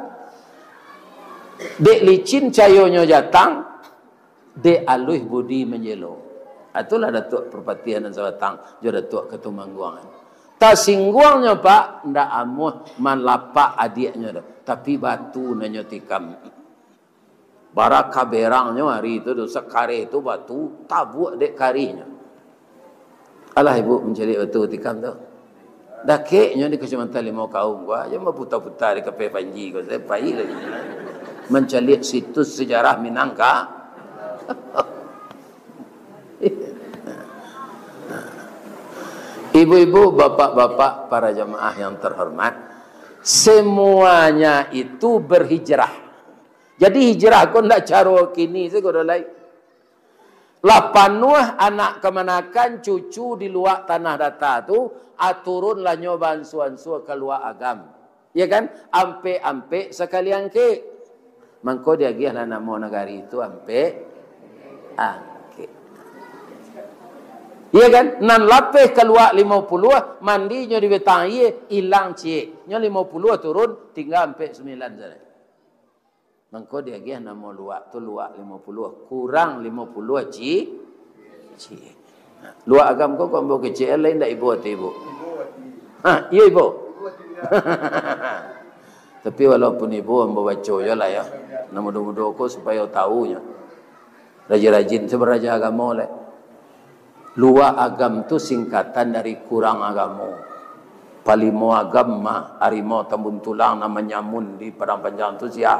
Dek licin cayonyo jatang, dek aluih budi manjelo. Itulah Datuak Parpatiah nan sabatang jo Datuak Katumangguangan. Tasingguangnyo, Pak, ndak amuah malapak adiaknyo tu. Tapi batu nan nyo tikam. Bara kaberangnyo ari tu, tu sakareh tu batu, tabuak dek karihnyo. Alah, ibu mancaliak batu tikam tu. Dakeknyo di Kacamatan Limau Kaum ko, jan baputa-puta di Kapeh Panji ko, sajo pai lai. Mancaliak situs sejarah Minangka. Ibu-ibu, bapak-bapak, para jamaah yang terhormat, semuanya itu berhijrah. Jadi hijrah ko ndak caro kini sajo doh lai. Lah panuah anak kamanakan, cucu di luak Tanah Data tu, ah, turunlah nyo baansua-ansua ka luak Agam. Ya kan? Ampek-ampek sakali angkek. Mangko diagiahlah namo nagari tu Ampek Angkek. Ya kan? Nan lapeh ka luak limo puluah, mandinyo di batang aia, ilang ciek. Nyo limo puluah turun, tingga ampek sambilan sajo. Mangko diagiah namo luak tu Luak Limo Puluah, kurang limo puluah ci-, ciek. Luak Agam ko, kok ambo kecek, lain ndak ibo ati ibu? Ha, iyo ibo. Tapi walaupun ibo, ambo baco jo lah yo. Nan mudo-mudo ko supayo tahu nyo. Rajin-rajin tu baraja agamo lai. Luak Agam tu singkatan dari kurang agamo. Palimo Agam mah, harimau Tambun Tulang nan manyamun di Padang Panjang tu sia.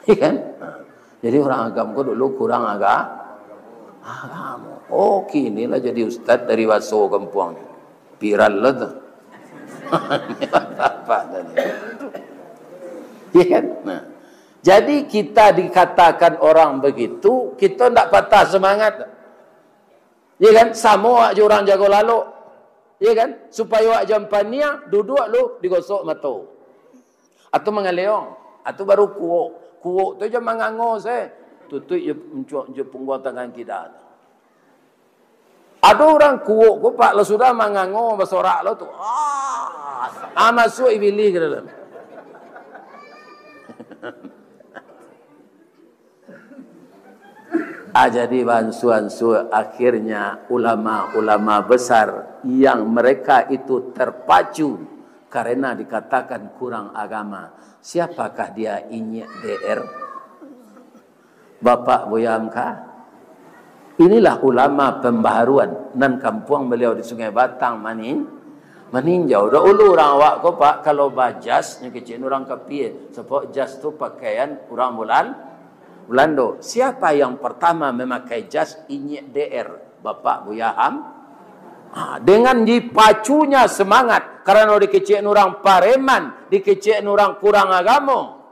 Iya kan? Nah, jadi urang Agam ko dulu kurang aga-, agamo. Oh, kini lah jadi ustaz dari Baso kampuang ni. Viral lah tu. Bapak tadi. Iya kan? Nah. Jadi kita dikatakan orang begitu, kita ndak patah semangat. Iya kan? Samo awak jo urang jago lalok. Iya kan? Supayo awak jan paniang, duduak lu digosok mato. Atau mangaleong, atau baru kuok. Kuok tu jan mangango se. Tutuik jo uncuak jo pungguang tangan kida. Ado urang kuok ko, Pak, lah sudah mangango basorak lo tu. Ah, ah, masuak ibilih ka dalam. Ah, jadi baansua-ansua, akhirnya ulama-ulama besar yang mereka itu terpacu karena dikatakan kurang agama. Siapakah dia, Inyiak D R? Bapak Buya Hamka? Inilah ulama pembaharuan nan kampuang beliau di Sungai Batang manin-, maninjau. Dahulu urang awak ko, Pak, kalau bajas, nyo kecek urang kapia. Sebab jas tu pakaian urang Bulan-, Bulando. Siapa yang pertama memakai jas? Inyiak D R, Bapak Buya Ham-, ha, dengan dipacunya semangat, karano dikecek urang pareman, dikecek urang kurang agamo.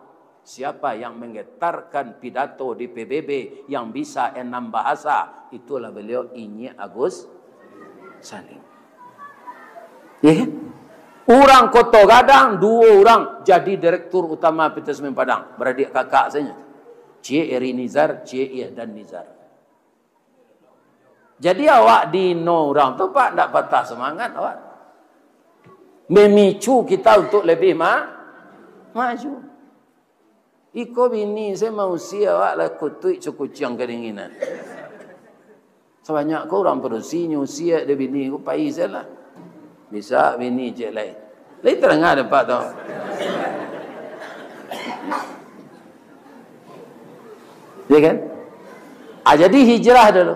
Siapa yang menggetarkan pidato di P B B yang bisa enam bahasa? Itulah beliau, Inyiak Agus Salim. Ya kan? Urang Koto Gadang, duo urang jadi direktur utama P T S M Padang, baradik kakak sajo. Ciek Eri Nizar, ciek Ihdan Nizar. Jadi awak dihino urang tu, Pak, ndak patah semangat awak. Memicu kita untuk lebih ma-, maju. Iko bini se mausia awak lah kutuik sakuciang kadinginan. Sabanyak ko urang padusi nyusia dek bini ko, pai se lah. Bisa bini cek lai. Lai tadanga dek Pak tu. Ya kan? Ah, jadi hijrah dulu.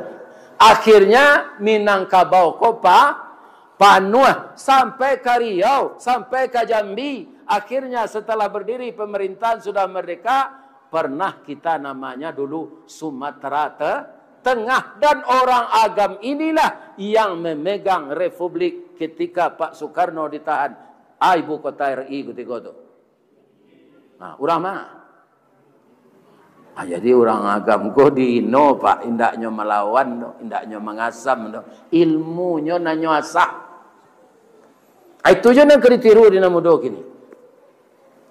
Akhirnya Minangkabau ko pa-, panuah sampai ka Riau, sampai ka Jambi. Akhirnya setelah berdiri pemerintahan sudah merdeka, pernah kita namanya dulu Sumatera Te-, Tengah. Dan orang Agam inilah yang memegang republik ketika Pak Soekarno ditahan, ah, ibu kota R I ketika tu. Nah, urang ma? Ah, jadi urang Agam ko dihino, Pak, indaknyo malawan doh, indaknyo mangasam doh. Ilmunyo nan nyo asah. Ah, itu jo nan ka ditiru di nan mudo kini.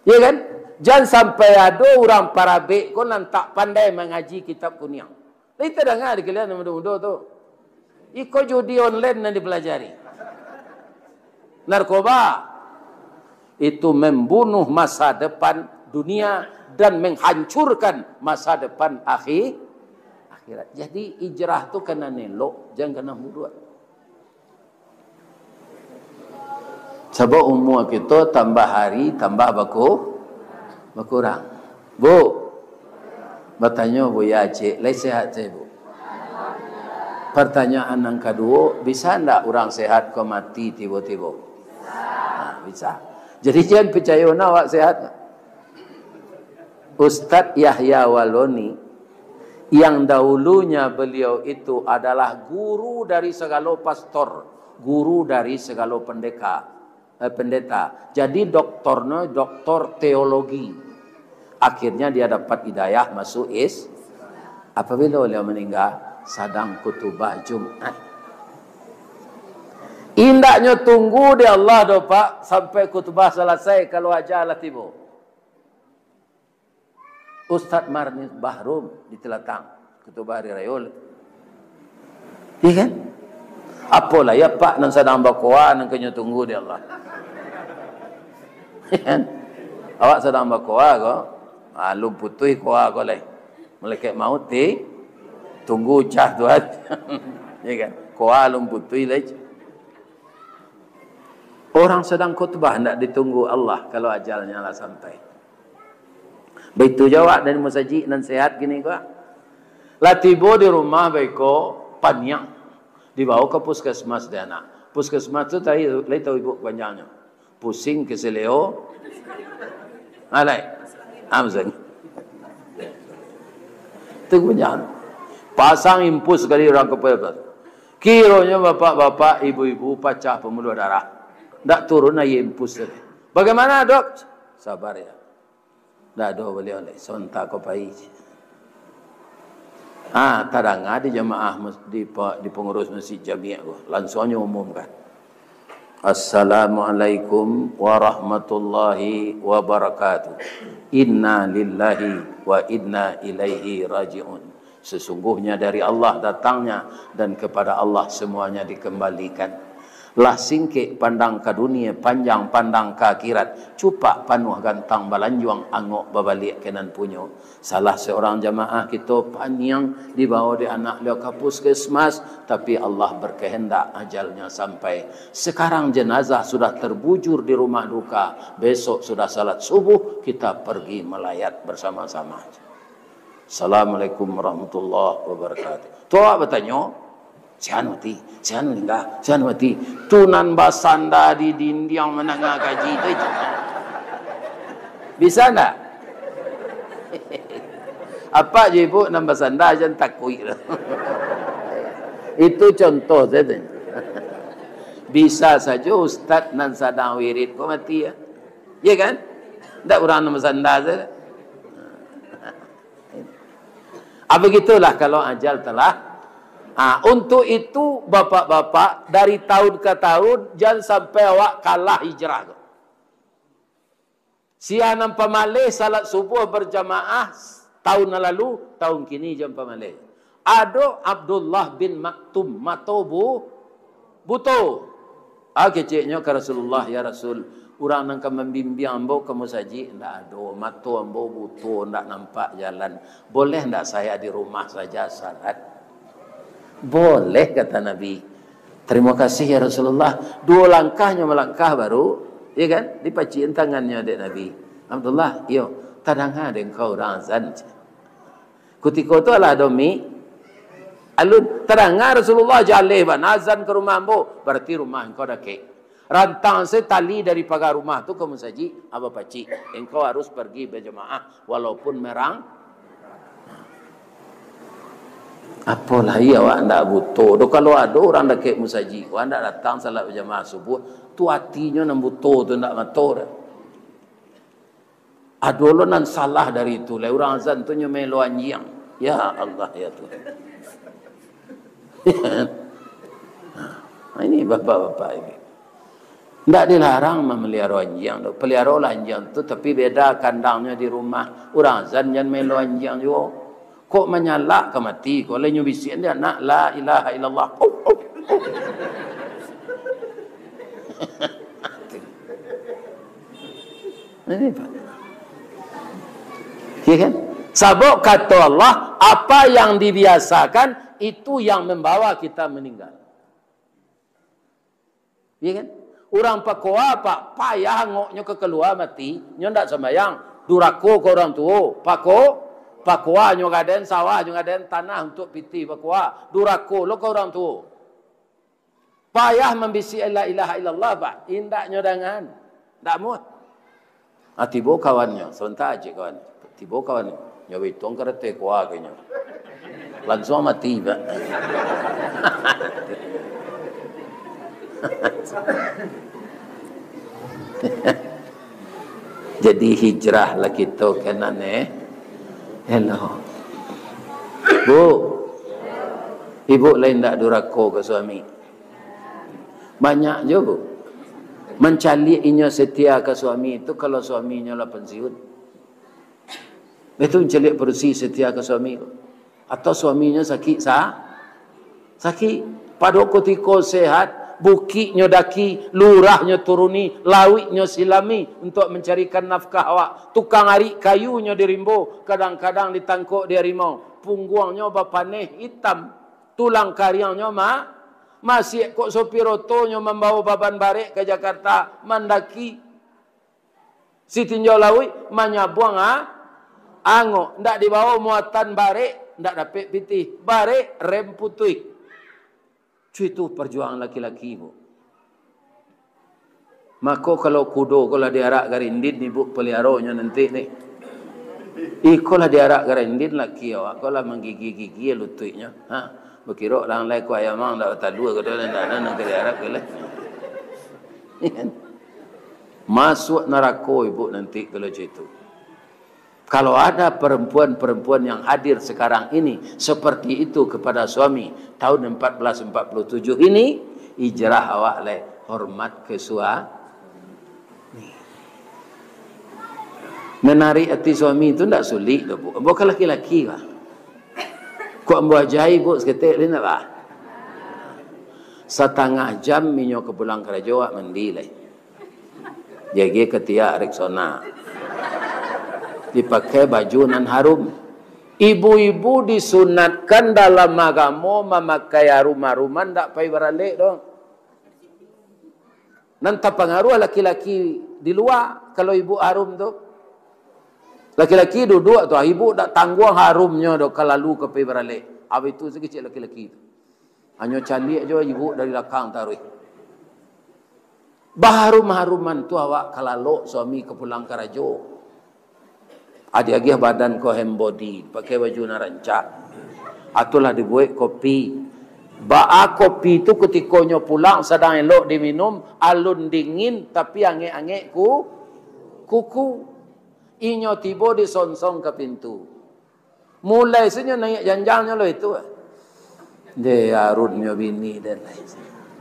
Ya kan? Jan sampai ado urang parabek ko nan tak pandai mangaji kitab kuniang. Lai tadanga di kalian nan mudo-mudo tu. Iko judi online nan dipelajari. Narkoba. Itu membunuh masa depan dunia dan menghancurkan masa depan akhi-, akhirat. Jadi, hijrah tu ka nan elok, jan ka nan buruak. Sabab umua kito tambah hari tambah baku-, bakurang. Bu, batanyo Buya ciek, lai sehat se, Bu? Partanyaan nan kaduo, bisa ndak urang sehat ko mati tibo-tibo? Ha, bisa. Jadi jan picayo nah awak sehat. Ustadz Yahya Waloni, yang dahulunya beliau itu adalah guru dari segalo pastor, guru dari segalo pendeka, eh, pendeta. Jadi doktornyo doktor teologi. Akhirnya dia dapat hidayah masuk Is-, apabila beliau meninggal, sadang khutubah Jumat. Indaknyo tunggu di Allah doh, Pak, sampai khutubah salasai, kalau aja lah tibo. Ustadz Marni Bahrum di Telatang, khutubah hari rayo. Iya kan? Apo lai apak nan sadang bakoa nan kanyo tunggu di Allah. Iya kan? Awak sadang bakoa ko, ah, alun putuih koa ko lai. Malaikat maut ti tunggu cah tu kan. Iya kan? Koa alun putuih lai. Orang sadang khutbah ndak ditunggu Allah kalau ajalnya lah sampai. Baitu juo awak dari masajik nan sehat kini ko. Lah tibo di rumah baiko paniang, dibawa ka puskesmas dek anak. Puskesmas tu tadi lai tahu ibu panjangnyo. Pusing keseleo. Alai. Amseng. Tu panjang. Pasang impus kali urang kepala. Kironyo bapak-bapak, ibu-ibu pacah pembuluh darah. Ndak turun aia impus tadi. Bagaimana, Dok? Sabar ya. Ndak ado baliau lai, sontak ko pai. Ah, tadanga di jamaah mas-, di pa-, di pangurus masjid jamiah ko, langsuangnyo umumkan. Assalamualaikum warahmatullahi wabarakatuh. Inna lillahi wa inna ilaihi raji'un. Sesungguhnya dari Allah datangnya, dan kepada Allah semuanya dikembalikan. Lah singkek pandang ka dunia, panjang pandang ka akhirat. Cupak panuah gantang balanjuang, angok babaliak ka nan punyo. Salah seorang jamaah kito paniang dibawa dek anak beliau ka puskesmas, tapi Allah berkehendak ajalnya sampai. Sekarang jenazah sudah terbujur di rumah duka. Besok sudah salat subuh, kita pergi melayat bersama-sama. Assalamualaikum warahmatullahi wabarakatuh. Tu awak batanyo, "Sia nan mati, sia nan maningga, sia nan mati." Tu nan basanda di dindiang mandanga kaji tu. Bisa ndak? Apak jo ibu nan basanda jan takuik tu. Itu contoh sajo. Bisa sajo ustaz nan sadang wirid ko mati, ya. Ya kan? Ndak urang nan basanda sajo. Ah, begitulah kalau ajal telah. Ah, untuk itu, bapak-bapak, dari tahun ke tahun, jan sampai awak kalah hijrah tu. Sia nan pamaleh salat subuh berjamaah tahun nan lalu, tahun kini jan pamaleh. Ado Abdullah bin Maktum, mato bu-, buto. Ah, keceknyo ka Rasulullah, "Ya Rasul, urang nan ka mambimbiang ambo ka musajik ndak ado, mato ambo buto, ndak nampak jalan. Boleh ndak saya di rumah saja salat?" "Boleh," kata Nabi. "Terima kasih, ya Rasulullah." Duo langkah nyo malangkah baru, ya kan? Dipacik tangannyo dek Nabi. "Abdullah, iyo, tadanga dek engkau urang azan." Kutiko tu alah ado mik. Alun tadanga Rasulullah, "Jaleh bana azan ka rumah ambo." Bararti rumah engkau dakek. Rantang se tali dari paga rumah tu ka musajik, abah pacik. Engkau harus pergi bajamaah walaupun merang. Apo lai awak ndak buto doh. Kalau ado urang dakek musajik, awak ndak datang salat bajamaah subuh, tu atinyo nan buto tu, ndak mato doh. Ado lo nan salah dari itu lai, urang azan tu nyo melo anjiang. Ya Allah, ya Tuhan. Nah, ini bapak-bapak ini. Ndak dilarang mameliharo anjiang tu. Peliharolah anjiang tu, tapi beda kandangnyo di rumah. Urang azan jan melo anjiang juo. Kok manyalak ka mati, kok lai nyo bisiakan dek anak, "La ilaha illallah." Au, au, au. Ini, Pak. Ya kan? Sabab kato Allah, apa yang dibiasakan, itu yang membawa kita meninggal. Ya kan? Urang pakoa, Pak, payah angoknyo ka kalua mati, nyo ndak sambayang. Durako ka urang tuo, pako-, pakoa nyo gadaian sawah, nyo gadaian tanah untuak pitih pakoa. Durako lo ka urang tuo. Payah mambisiak la ilaha illallah, Pak. Indaknyo dangan. Ndak muah. Ah, tibo kawannyo. Sabanta cek kawan. Tibo kawannyo. Nyo bituang karate kuah ka inyo. Lansuang mati, Pak. Jadi hijrah lah kito ka nan, eh. Hello. Bu. Ibu lain ndak durako ka suami. Banyak jo, Bu. Mancaliak inyo setia ka suami tu kalau suaminyo lah pensiun. Itu mancaliak padusi setia ka suami tu. Atau suaminyo sakik sa-, sakik. Pado kutiko sehat, bukiknyo daki, lurahnyo turuni, lauiknyo silami untuak mancarikan nafkah awak. Tukang arik kayunyo di rimbo, kadang-kadang ditangkok di harimau. Pungguangnyo bapaneh itam. Tulang kariangnyo ma-, masiak kok sopir otonyo mambawo baban barek ka Jakarta, mandaki Sitinjau Lauik, manyabuang a-, angok, ndak dibawo muatan barek, ndak dapek pitih, barek rem putuih. Cuy tu parjuangan laki-laki, Bu. Mako, kalau kudo ko lah diarak garindin, ibu paliaronyo nanti ni. Iko lah diarak garindin, laki awak ko lah manggigi-gigi lutuiknyo. Ha, bakiro lah lai ko ayam ang ndak batalua ko, ndak, ndak, ndak, ndak diarak ko lah. Masuak narako ibu nanti kalau cak itu. Kalau ada perempuan-perempuan yang hadir sekarang ini seperti itu kepada suami, tahun empat belas empat puluh tujuh ini, hijrah awak lai, hormat ke sua-, menarik hati suami tu ndak sulik doh, Bu. Ambo kan laki-laki, bah. Kok ambo ajai, Bu, saketek lai ndak, bah? Satangah jam inyo ka pulang karajo, awak mandi lai. Jaga katiak Rexona. Dipakai baju nan harum. Ibu-ibu disunatkan dalam agamo mamakai arum-aruman, ndak pai baralek doh. Nan tapangaruah laki-laki di lua, kalau ibu harum tu. Laki-laki duduak tu, ibu ndak tangguang harumnyo doh, ka lalu ka pai baralek. Abih tu sakecek laki-laki tu. Hanyo caliak jo ibu dari lakang taruih. Baharum-haruman tu awak ka lalok suami ka pulang karajo. Adi agiah badan ko hand body, pakai baju nan rancak. Atulah dibuek kopi. Baa kopi tu kutikonyo pulang sadang elok diminum, alun dingin tapi angek-angek ku-, kuku. Inyo tibo disonsong ka pintu. Mulai sajo naiak janjangnyo lo itu. Deh, arunnyo bini dan lain.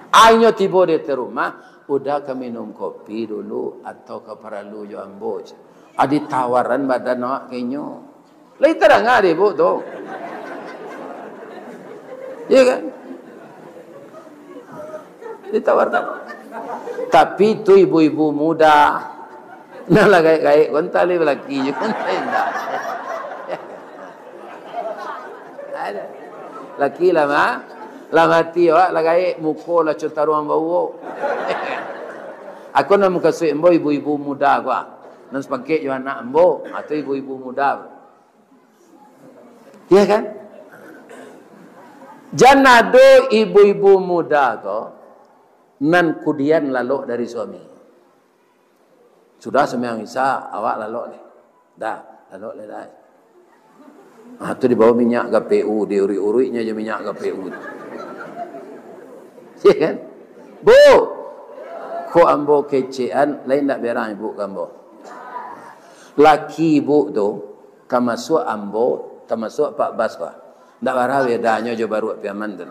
Ainyo tibo di ateh rumah, "Uda ka minum kopi dulu, atau ka paralu jo ambo?" Ah, ditawaran badan awak ka inyo. Lai tadanga dek ibu tu. Iya kan? Ditawarkan. Tapi tu ibu-ibu muda. Nah, lah gaek-gaek, kok antah lai balaki je, kok antah indak. Ada. Laki lah, ma-, lah mati awak, lah gaek, muko lah co taruang bauo. Aku nan mukasuik ambo ibu-ibu muda ko, ah. Nan sapangkek jo anak ambo, ah, tu ibu-ibu muda. Iya kan? Jan ado ibu-ibu muda ko, nan kudian lalok dari suami. Sudah sumbayang Isya, awak lalok lai. Dah, lalok lai dah. Ah, tu dibawa minyak G P U, diuruik-uruiknyo je minyak G P U tu. Iya kan? Bu, kok ambo kecekan, lain ndak berang ibu ka ambo. Laki ibu tu, tamasuak ambo, tamasuak Pak Bas, Pak. Ndak bara bedanyo jo baruak Piaman tu.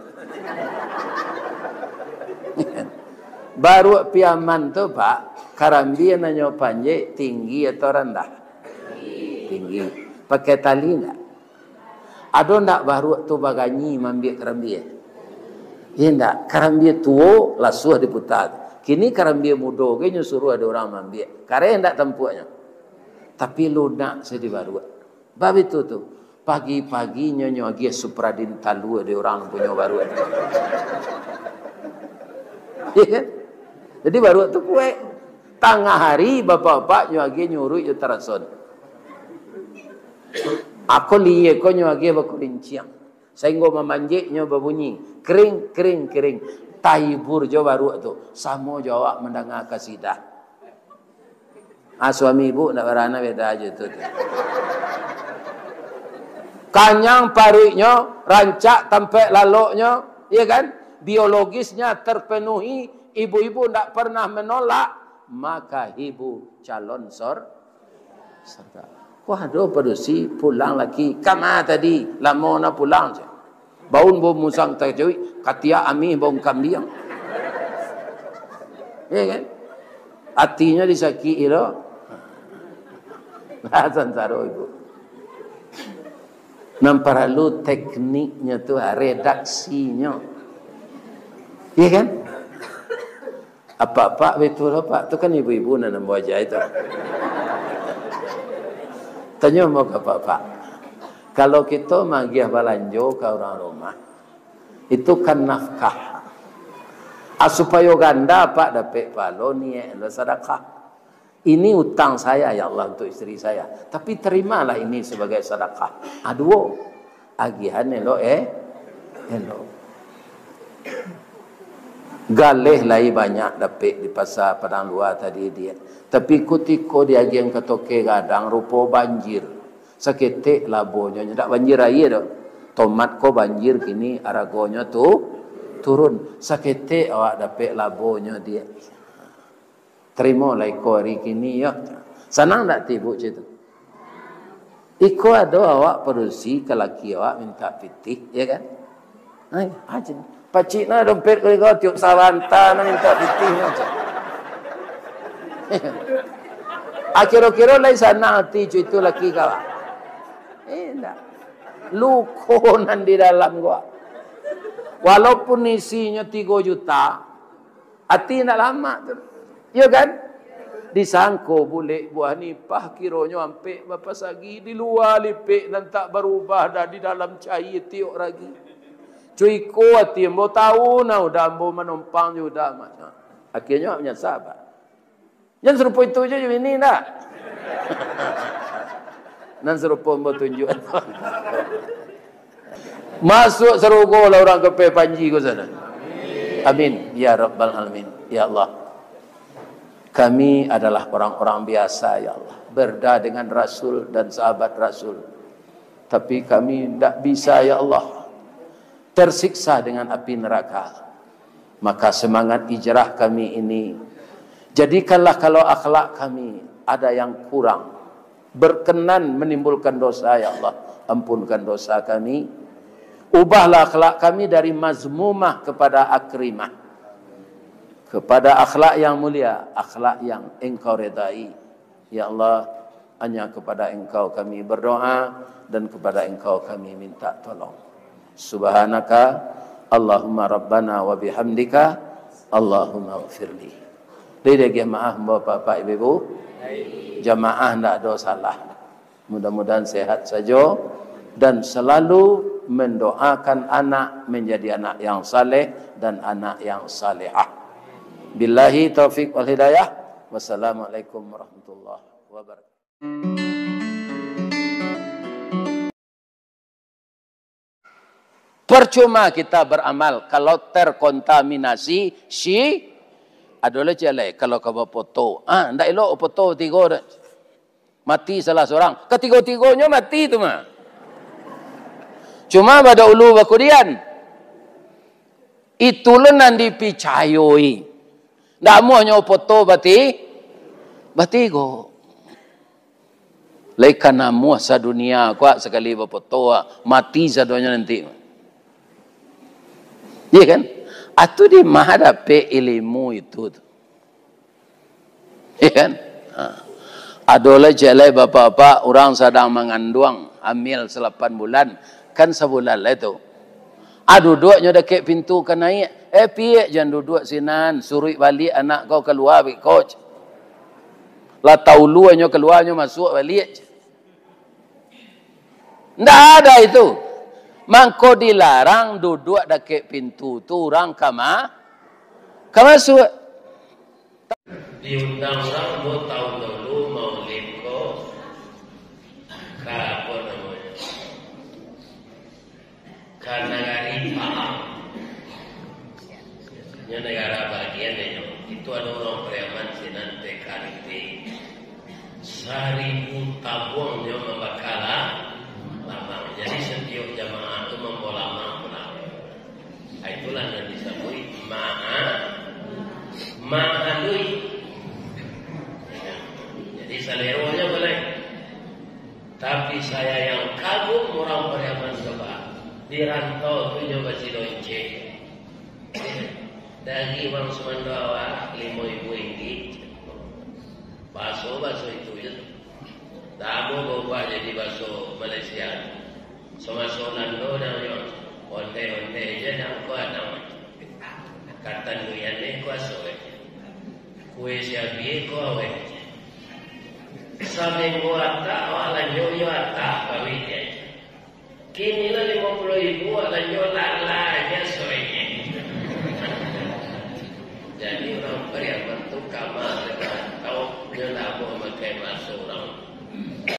Baruak Piaman tu, Pak, karambia nan nyo panjek tinggi atau randah? Tinggi. Pakai tali ndak? Ado ndak baruak tu baganyi maambiak karambia? Iya ndak? Karambia tuo lasuah diputa tu. Kini karambia mudo ge nyo suruah dek urang maambiak. Kareh ndak tampuaknyo? Tapi lunak se di baruak. Bab itu tu, pagi-pagi nyo, nyo agiah Supradin talua dek urang punyo baruak. Iya kan? Jadi baruak tu kuaik. Tangah hari bapak-bapak nyo agiah nyuruik jo tarason. Ako liek ko nyo agiah bakurinciang. Sainggo mamanjek nyo babunyi, kering, kering, kering. Tahibur jo baruak tu. Samo jo awak mandanga kasidah. Ah, suami ibu ndak barana beda aja tu. Kanyang paruiknyo, rancak tampek laloknyo, iya kan? Biologisnya terpenuhi, ibu-ibu ndak pernah menolak, maka ibu calon sor-, sorga. Wah, ado padusi pulang laki, kama tadi, lamo na pulang je. Baun bau musang tacuik, katiak amih bau kambiang. Ya kan? Atinyo disakik-i lo. Lah, sansaro ibu. Nan paralu tekniknyo tu, ah, redaksinyo. Iya kan? Apak-apak betul, Pak. Tu kan ibu-ibu nan ambo aja itu. Tanyo ambo ka apak-apak. Kalau kito magiah balanjo ka urang rumah, itu kan nafkah. Ah, supayo ganda, Pak, dapek pahalo, niek lo sadakah. Ini utang saya, ya Allah, untuk isteri saya. Tapi terimalah ini sebagai sadakah. Ah, duo. Agihan elok, eh? Elok. Galeh lai banyak dapek di pasar Padang Lua tadi, dia. Tapi kutiko diagiahan ka toke gadang, rupo banjir. Saketek labonyo, ndak banjir aia doh. Tomat ko banjir kini, aragonyo tu turun. Saketek awak dapek labonyo, dia. Tarimolah iko ari kini, yo. Sanang ndak ti ibu cak itu? Iko ado awak padusi ka laki awak mintak pitih, ya kan? Ai, aja. Pacik na dompet ko iko, tiok sabanta na mintak pitih na, cak. Ah, kiro-kiro lai sanang ati cak itu laki ka awak? Indak. Luko nan di dalam ko. Walaupun isinyo tigo juta, ati indak lamak tu. Iyo kan? Disangko bulek buah nipah, kironyo ampek bapasagi, di lua lipek nan tak barubah, dah di dalam cayia tiok ragi. Cuiko ati ambo, tau nah udah ambo manompang jo udah mah. Akhirnyo awak manyasa, Pak. Jan sarupo itu je jo bini, ndak? Nan sarupo ambo tunjuak. Masuak sarugo lah urang ka P P N J ko sana. Amin. Ya Rabbal Alamin. Ya Allah. Kami adalah orang-orang biasa, ya Allah. Berda dengan Rasul dan sahabat Rasul. Tapi kami ndak bisa, ya Allah. Tersiksa dengan api neraka. Maka semangat hijrah kami ini, jadikanlah kalau akhlak kami ada yang kurang, berkenan menimbulkan dosa, ya Allah, ampunkan dosa kami. Ubahlah akhlak kami dari mazmumah kepada akrimah, kepada akhlak yang mulia, akhlak yang Engkau redai. Ya Allah, hanya kepada Engkau kami berdoa dan kepada Engkau kami minta tolong. Subhanaka Allahumma Rabbana wa bihamdika, Allahumma ghafirli. Jadi, diagiah maaf, bapak-bapak, ibu-ibu. Jamaah ndak ado salah. Mudah-mudahan sehat sajo dan selalu mendoakan anak menjadi anak yang saleh dan anak yang salehah. Billahi taufik wal hidayah. Wassalamualaikum warahmatullahi wabarakatuh. Percuma kita beramal kalau terkontaminasi si-, ado lah ciek lai, kalau ka bapoto. Ah, ndak elok bapoto tigo dah. Mati salah sorang. Katigo-tigonyo mati tu mah. Cuma badahulu bakudian. Itu lo nan dipicayoi. Ndak amuahnyo poto bati-, batigo. Lai ka namuah sadunia ko, sakali bapoto, mati sadonyo nanti. Iya kan? Atu di ma dapek ilimu itu tu. Iya kan? Ha. Ado lai ciek lai bapak-bapak, urang sadang manganduang, hamil salapan bulan, kan sabulan lai tu. Ah, duduaknyo dakek pintu ka naiak. Eh, piak jan duduak sinan, suruik baliak anak kau kalua beko. Lah taulu nyo kalua, nyo masuak baliak. Ndak ada itu. Mangko dilarang duduak dakek pintu tu urang ka ma-, ka masuak. Diundang urang ambo taun dulu maulid ko ka, apo namonyo, ka nagari Pahang. Nyo nagara bagian nyo. Itu ado urang Pariaman sinan T K R T. Saribu tabuang nyo mambaka lamang. Jadi satiok jamaah tu mambawa lamang pulang. Ah, itulah nan disabuik maha-, mahalui. Jadi saleronyo boleh. Tapi saya yang kagum urang Pariaman, coba. Di rantau tu nyo basilonceng. Dari urang sumando awak limo ribu ringgit. Baso-baso itu je. Dak ado baubah jadi baso Malaysia. Samaso Balando namonyo, onde-onde je nak kuat namonyo. Katanduian ni kuaso je. Kue siabi ko aweh je. Saminggu atak, awak lanjo yo atak, bawih je. Kini lah limo puluah ribu, awak lanjo lala je sorenya. Jadi urang Pariaman tu kama dengan tau, nyo ndak mamakai baso urang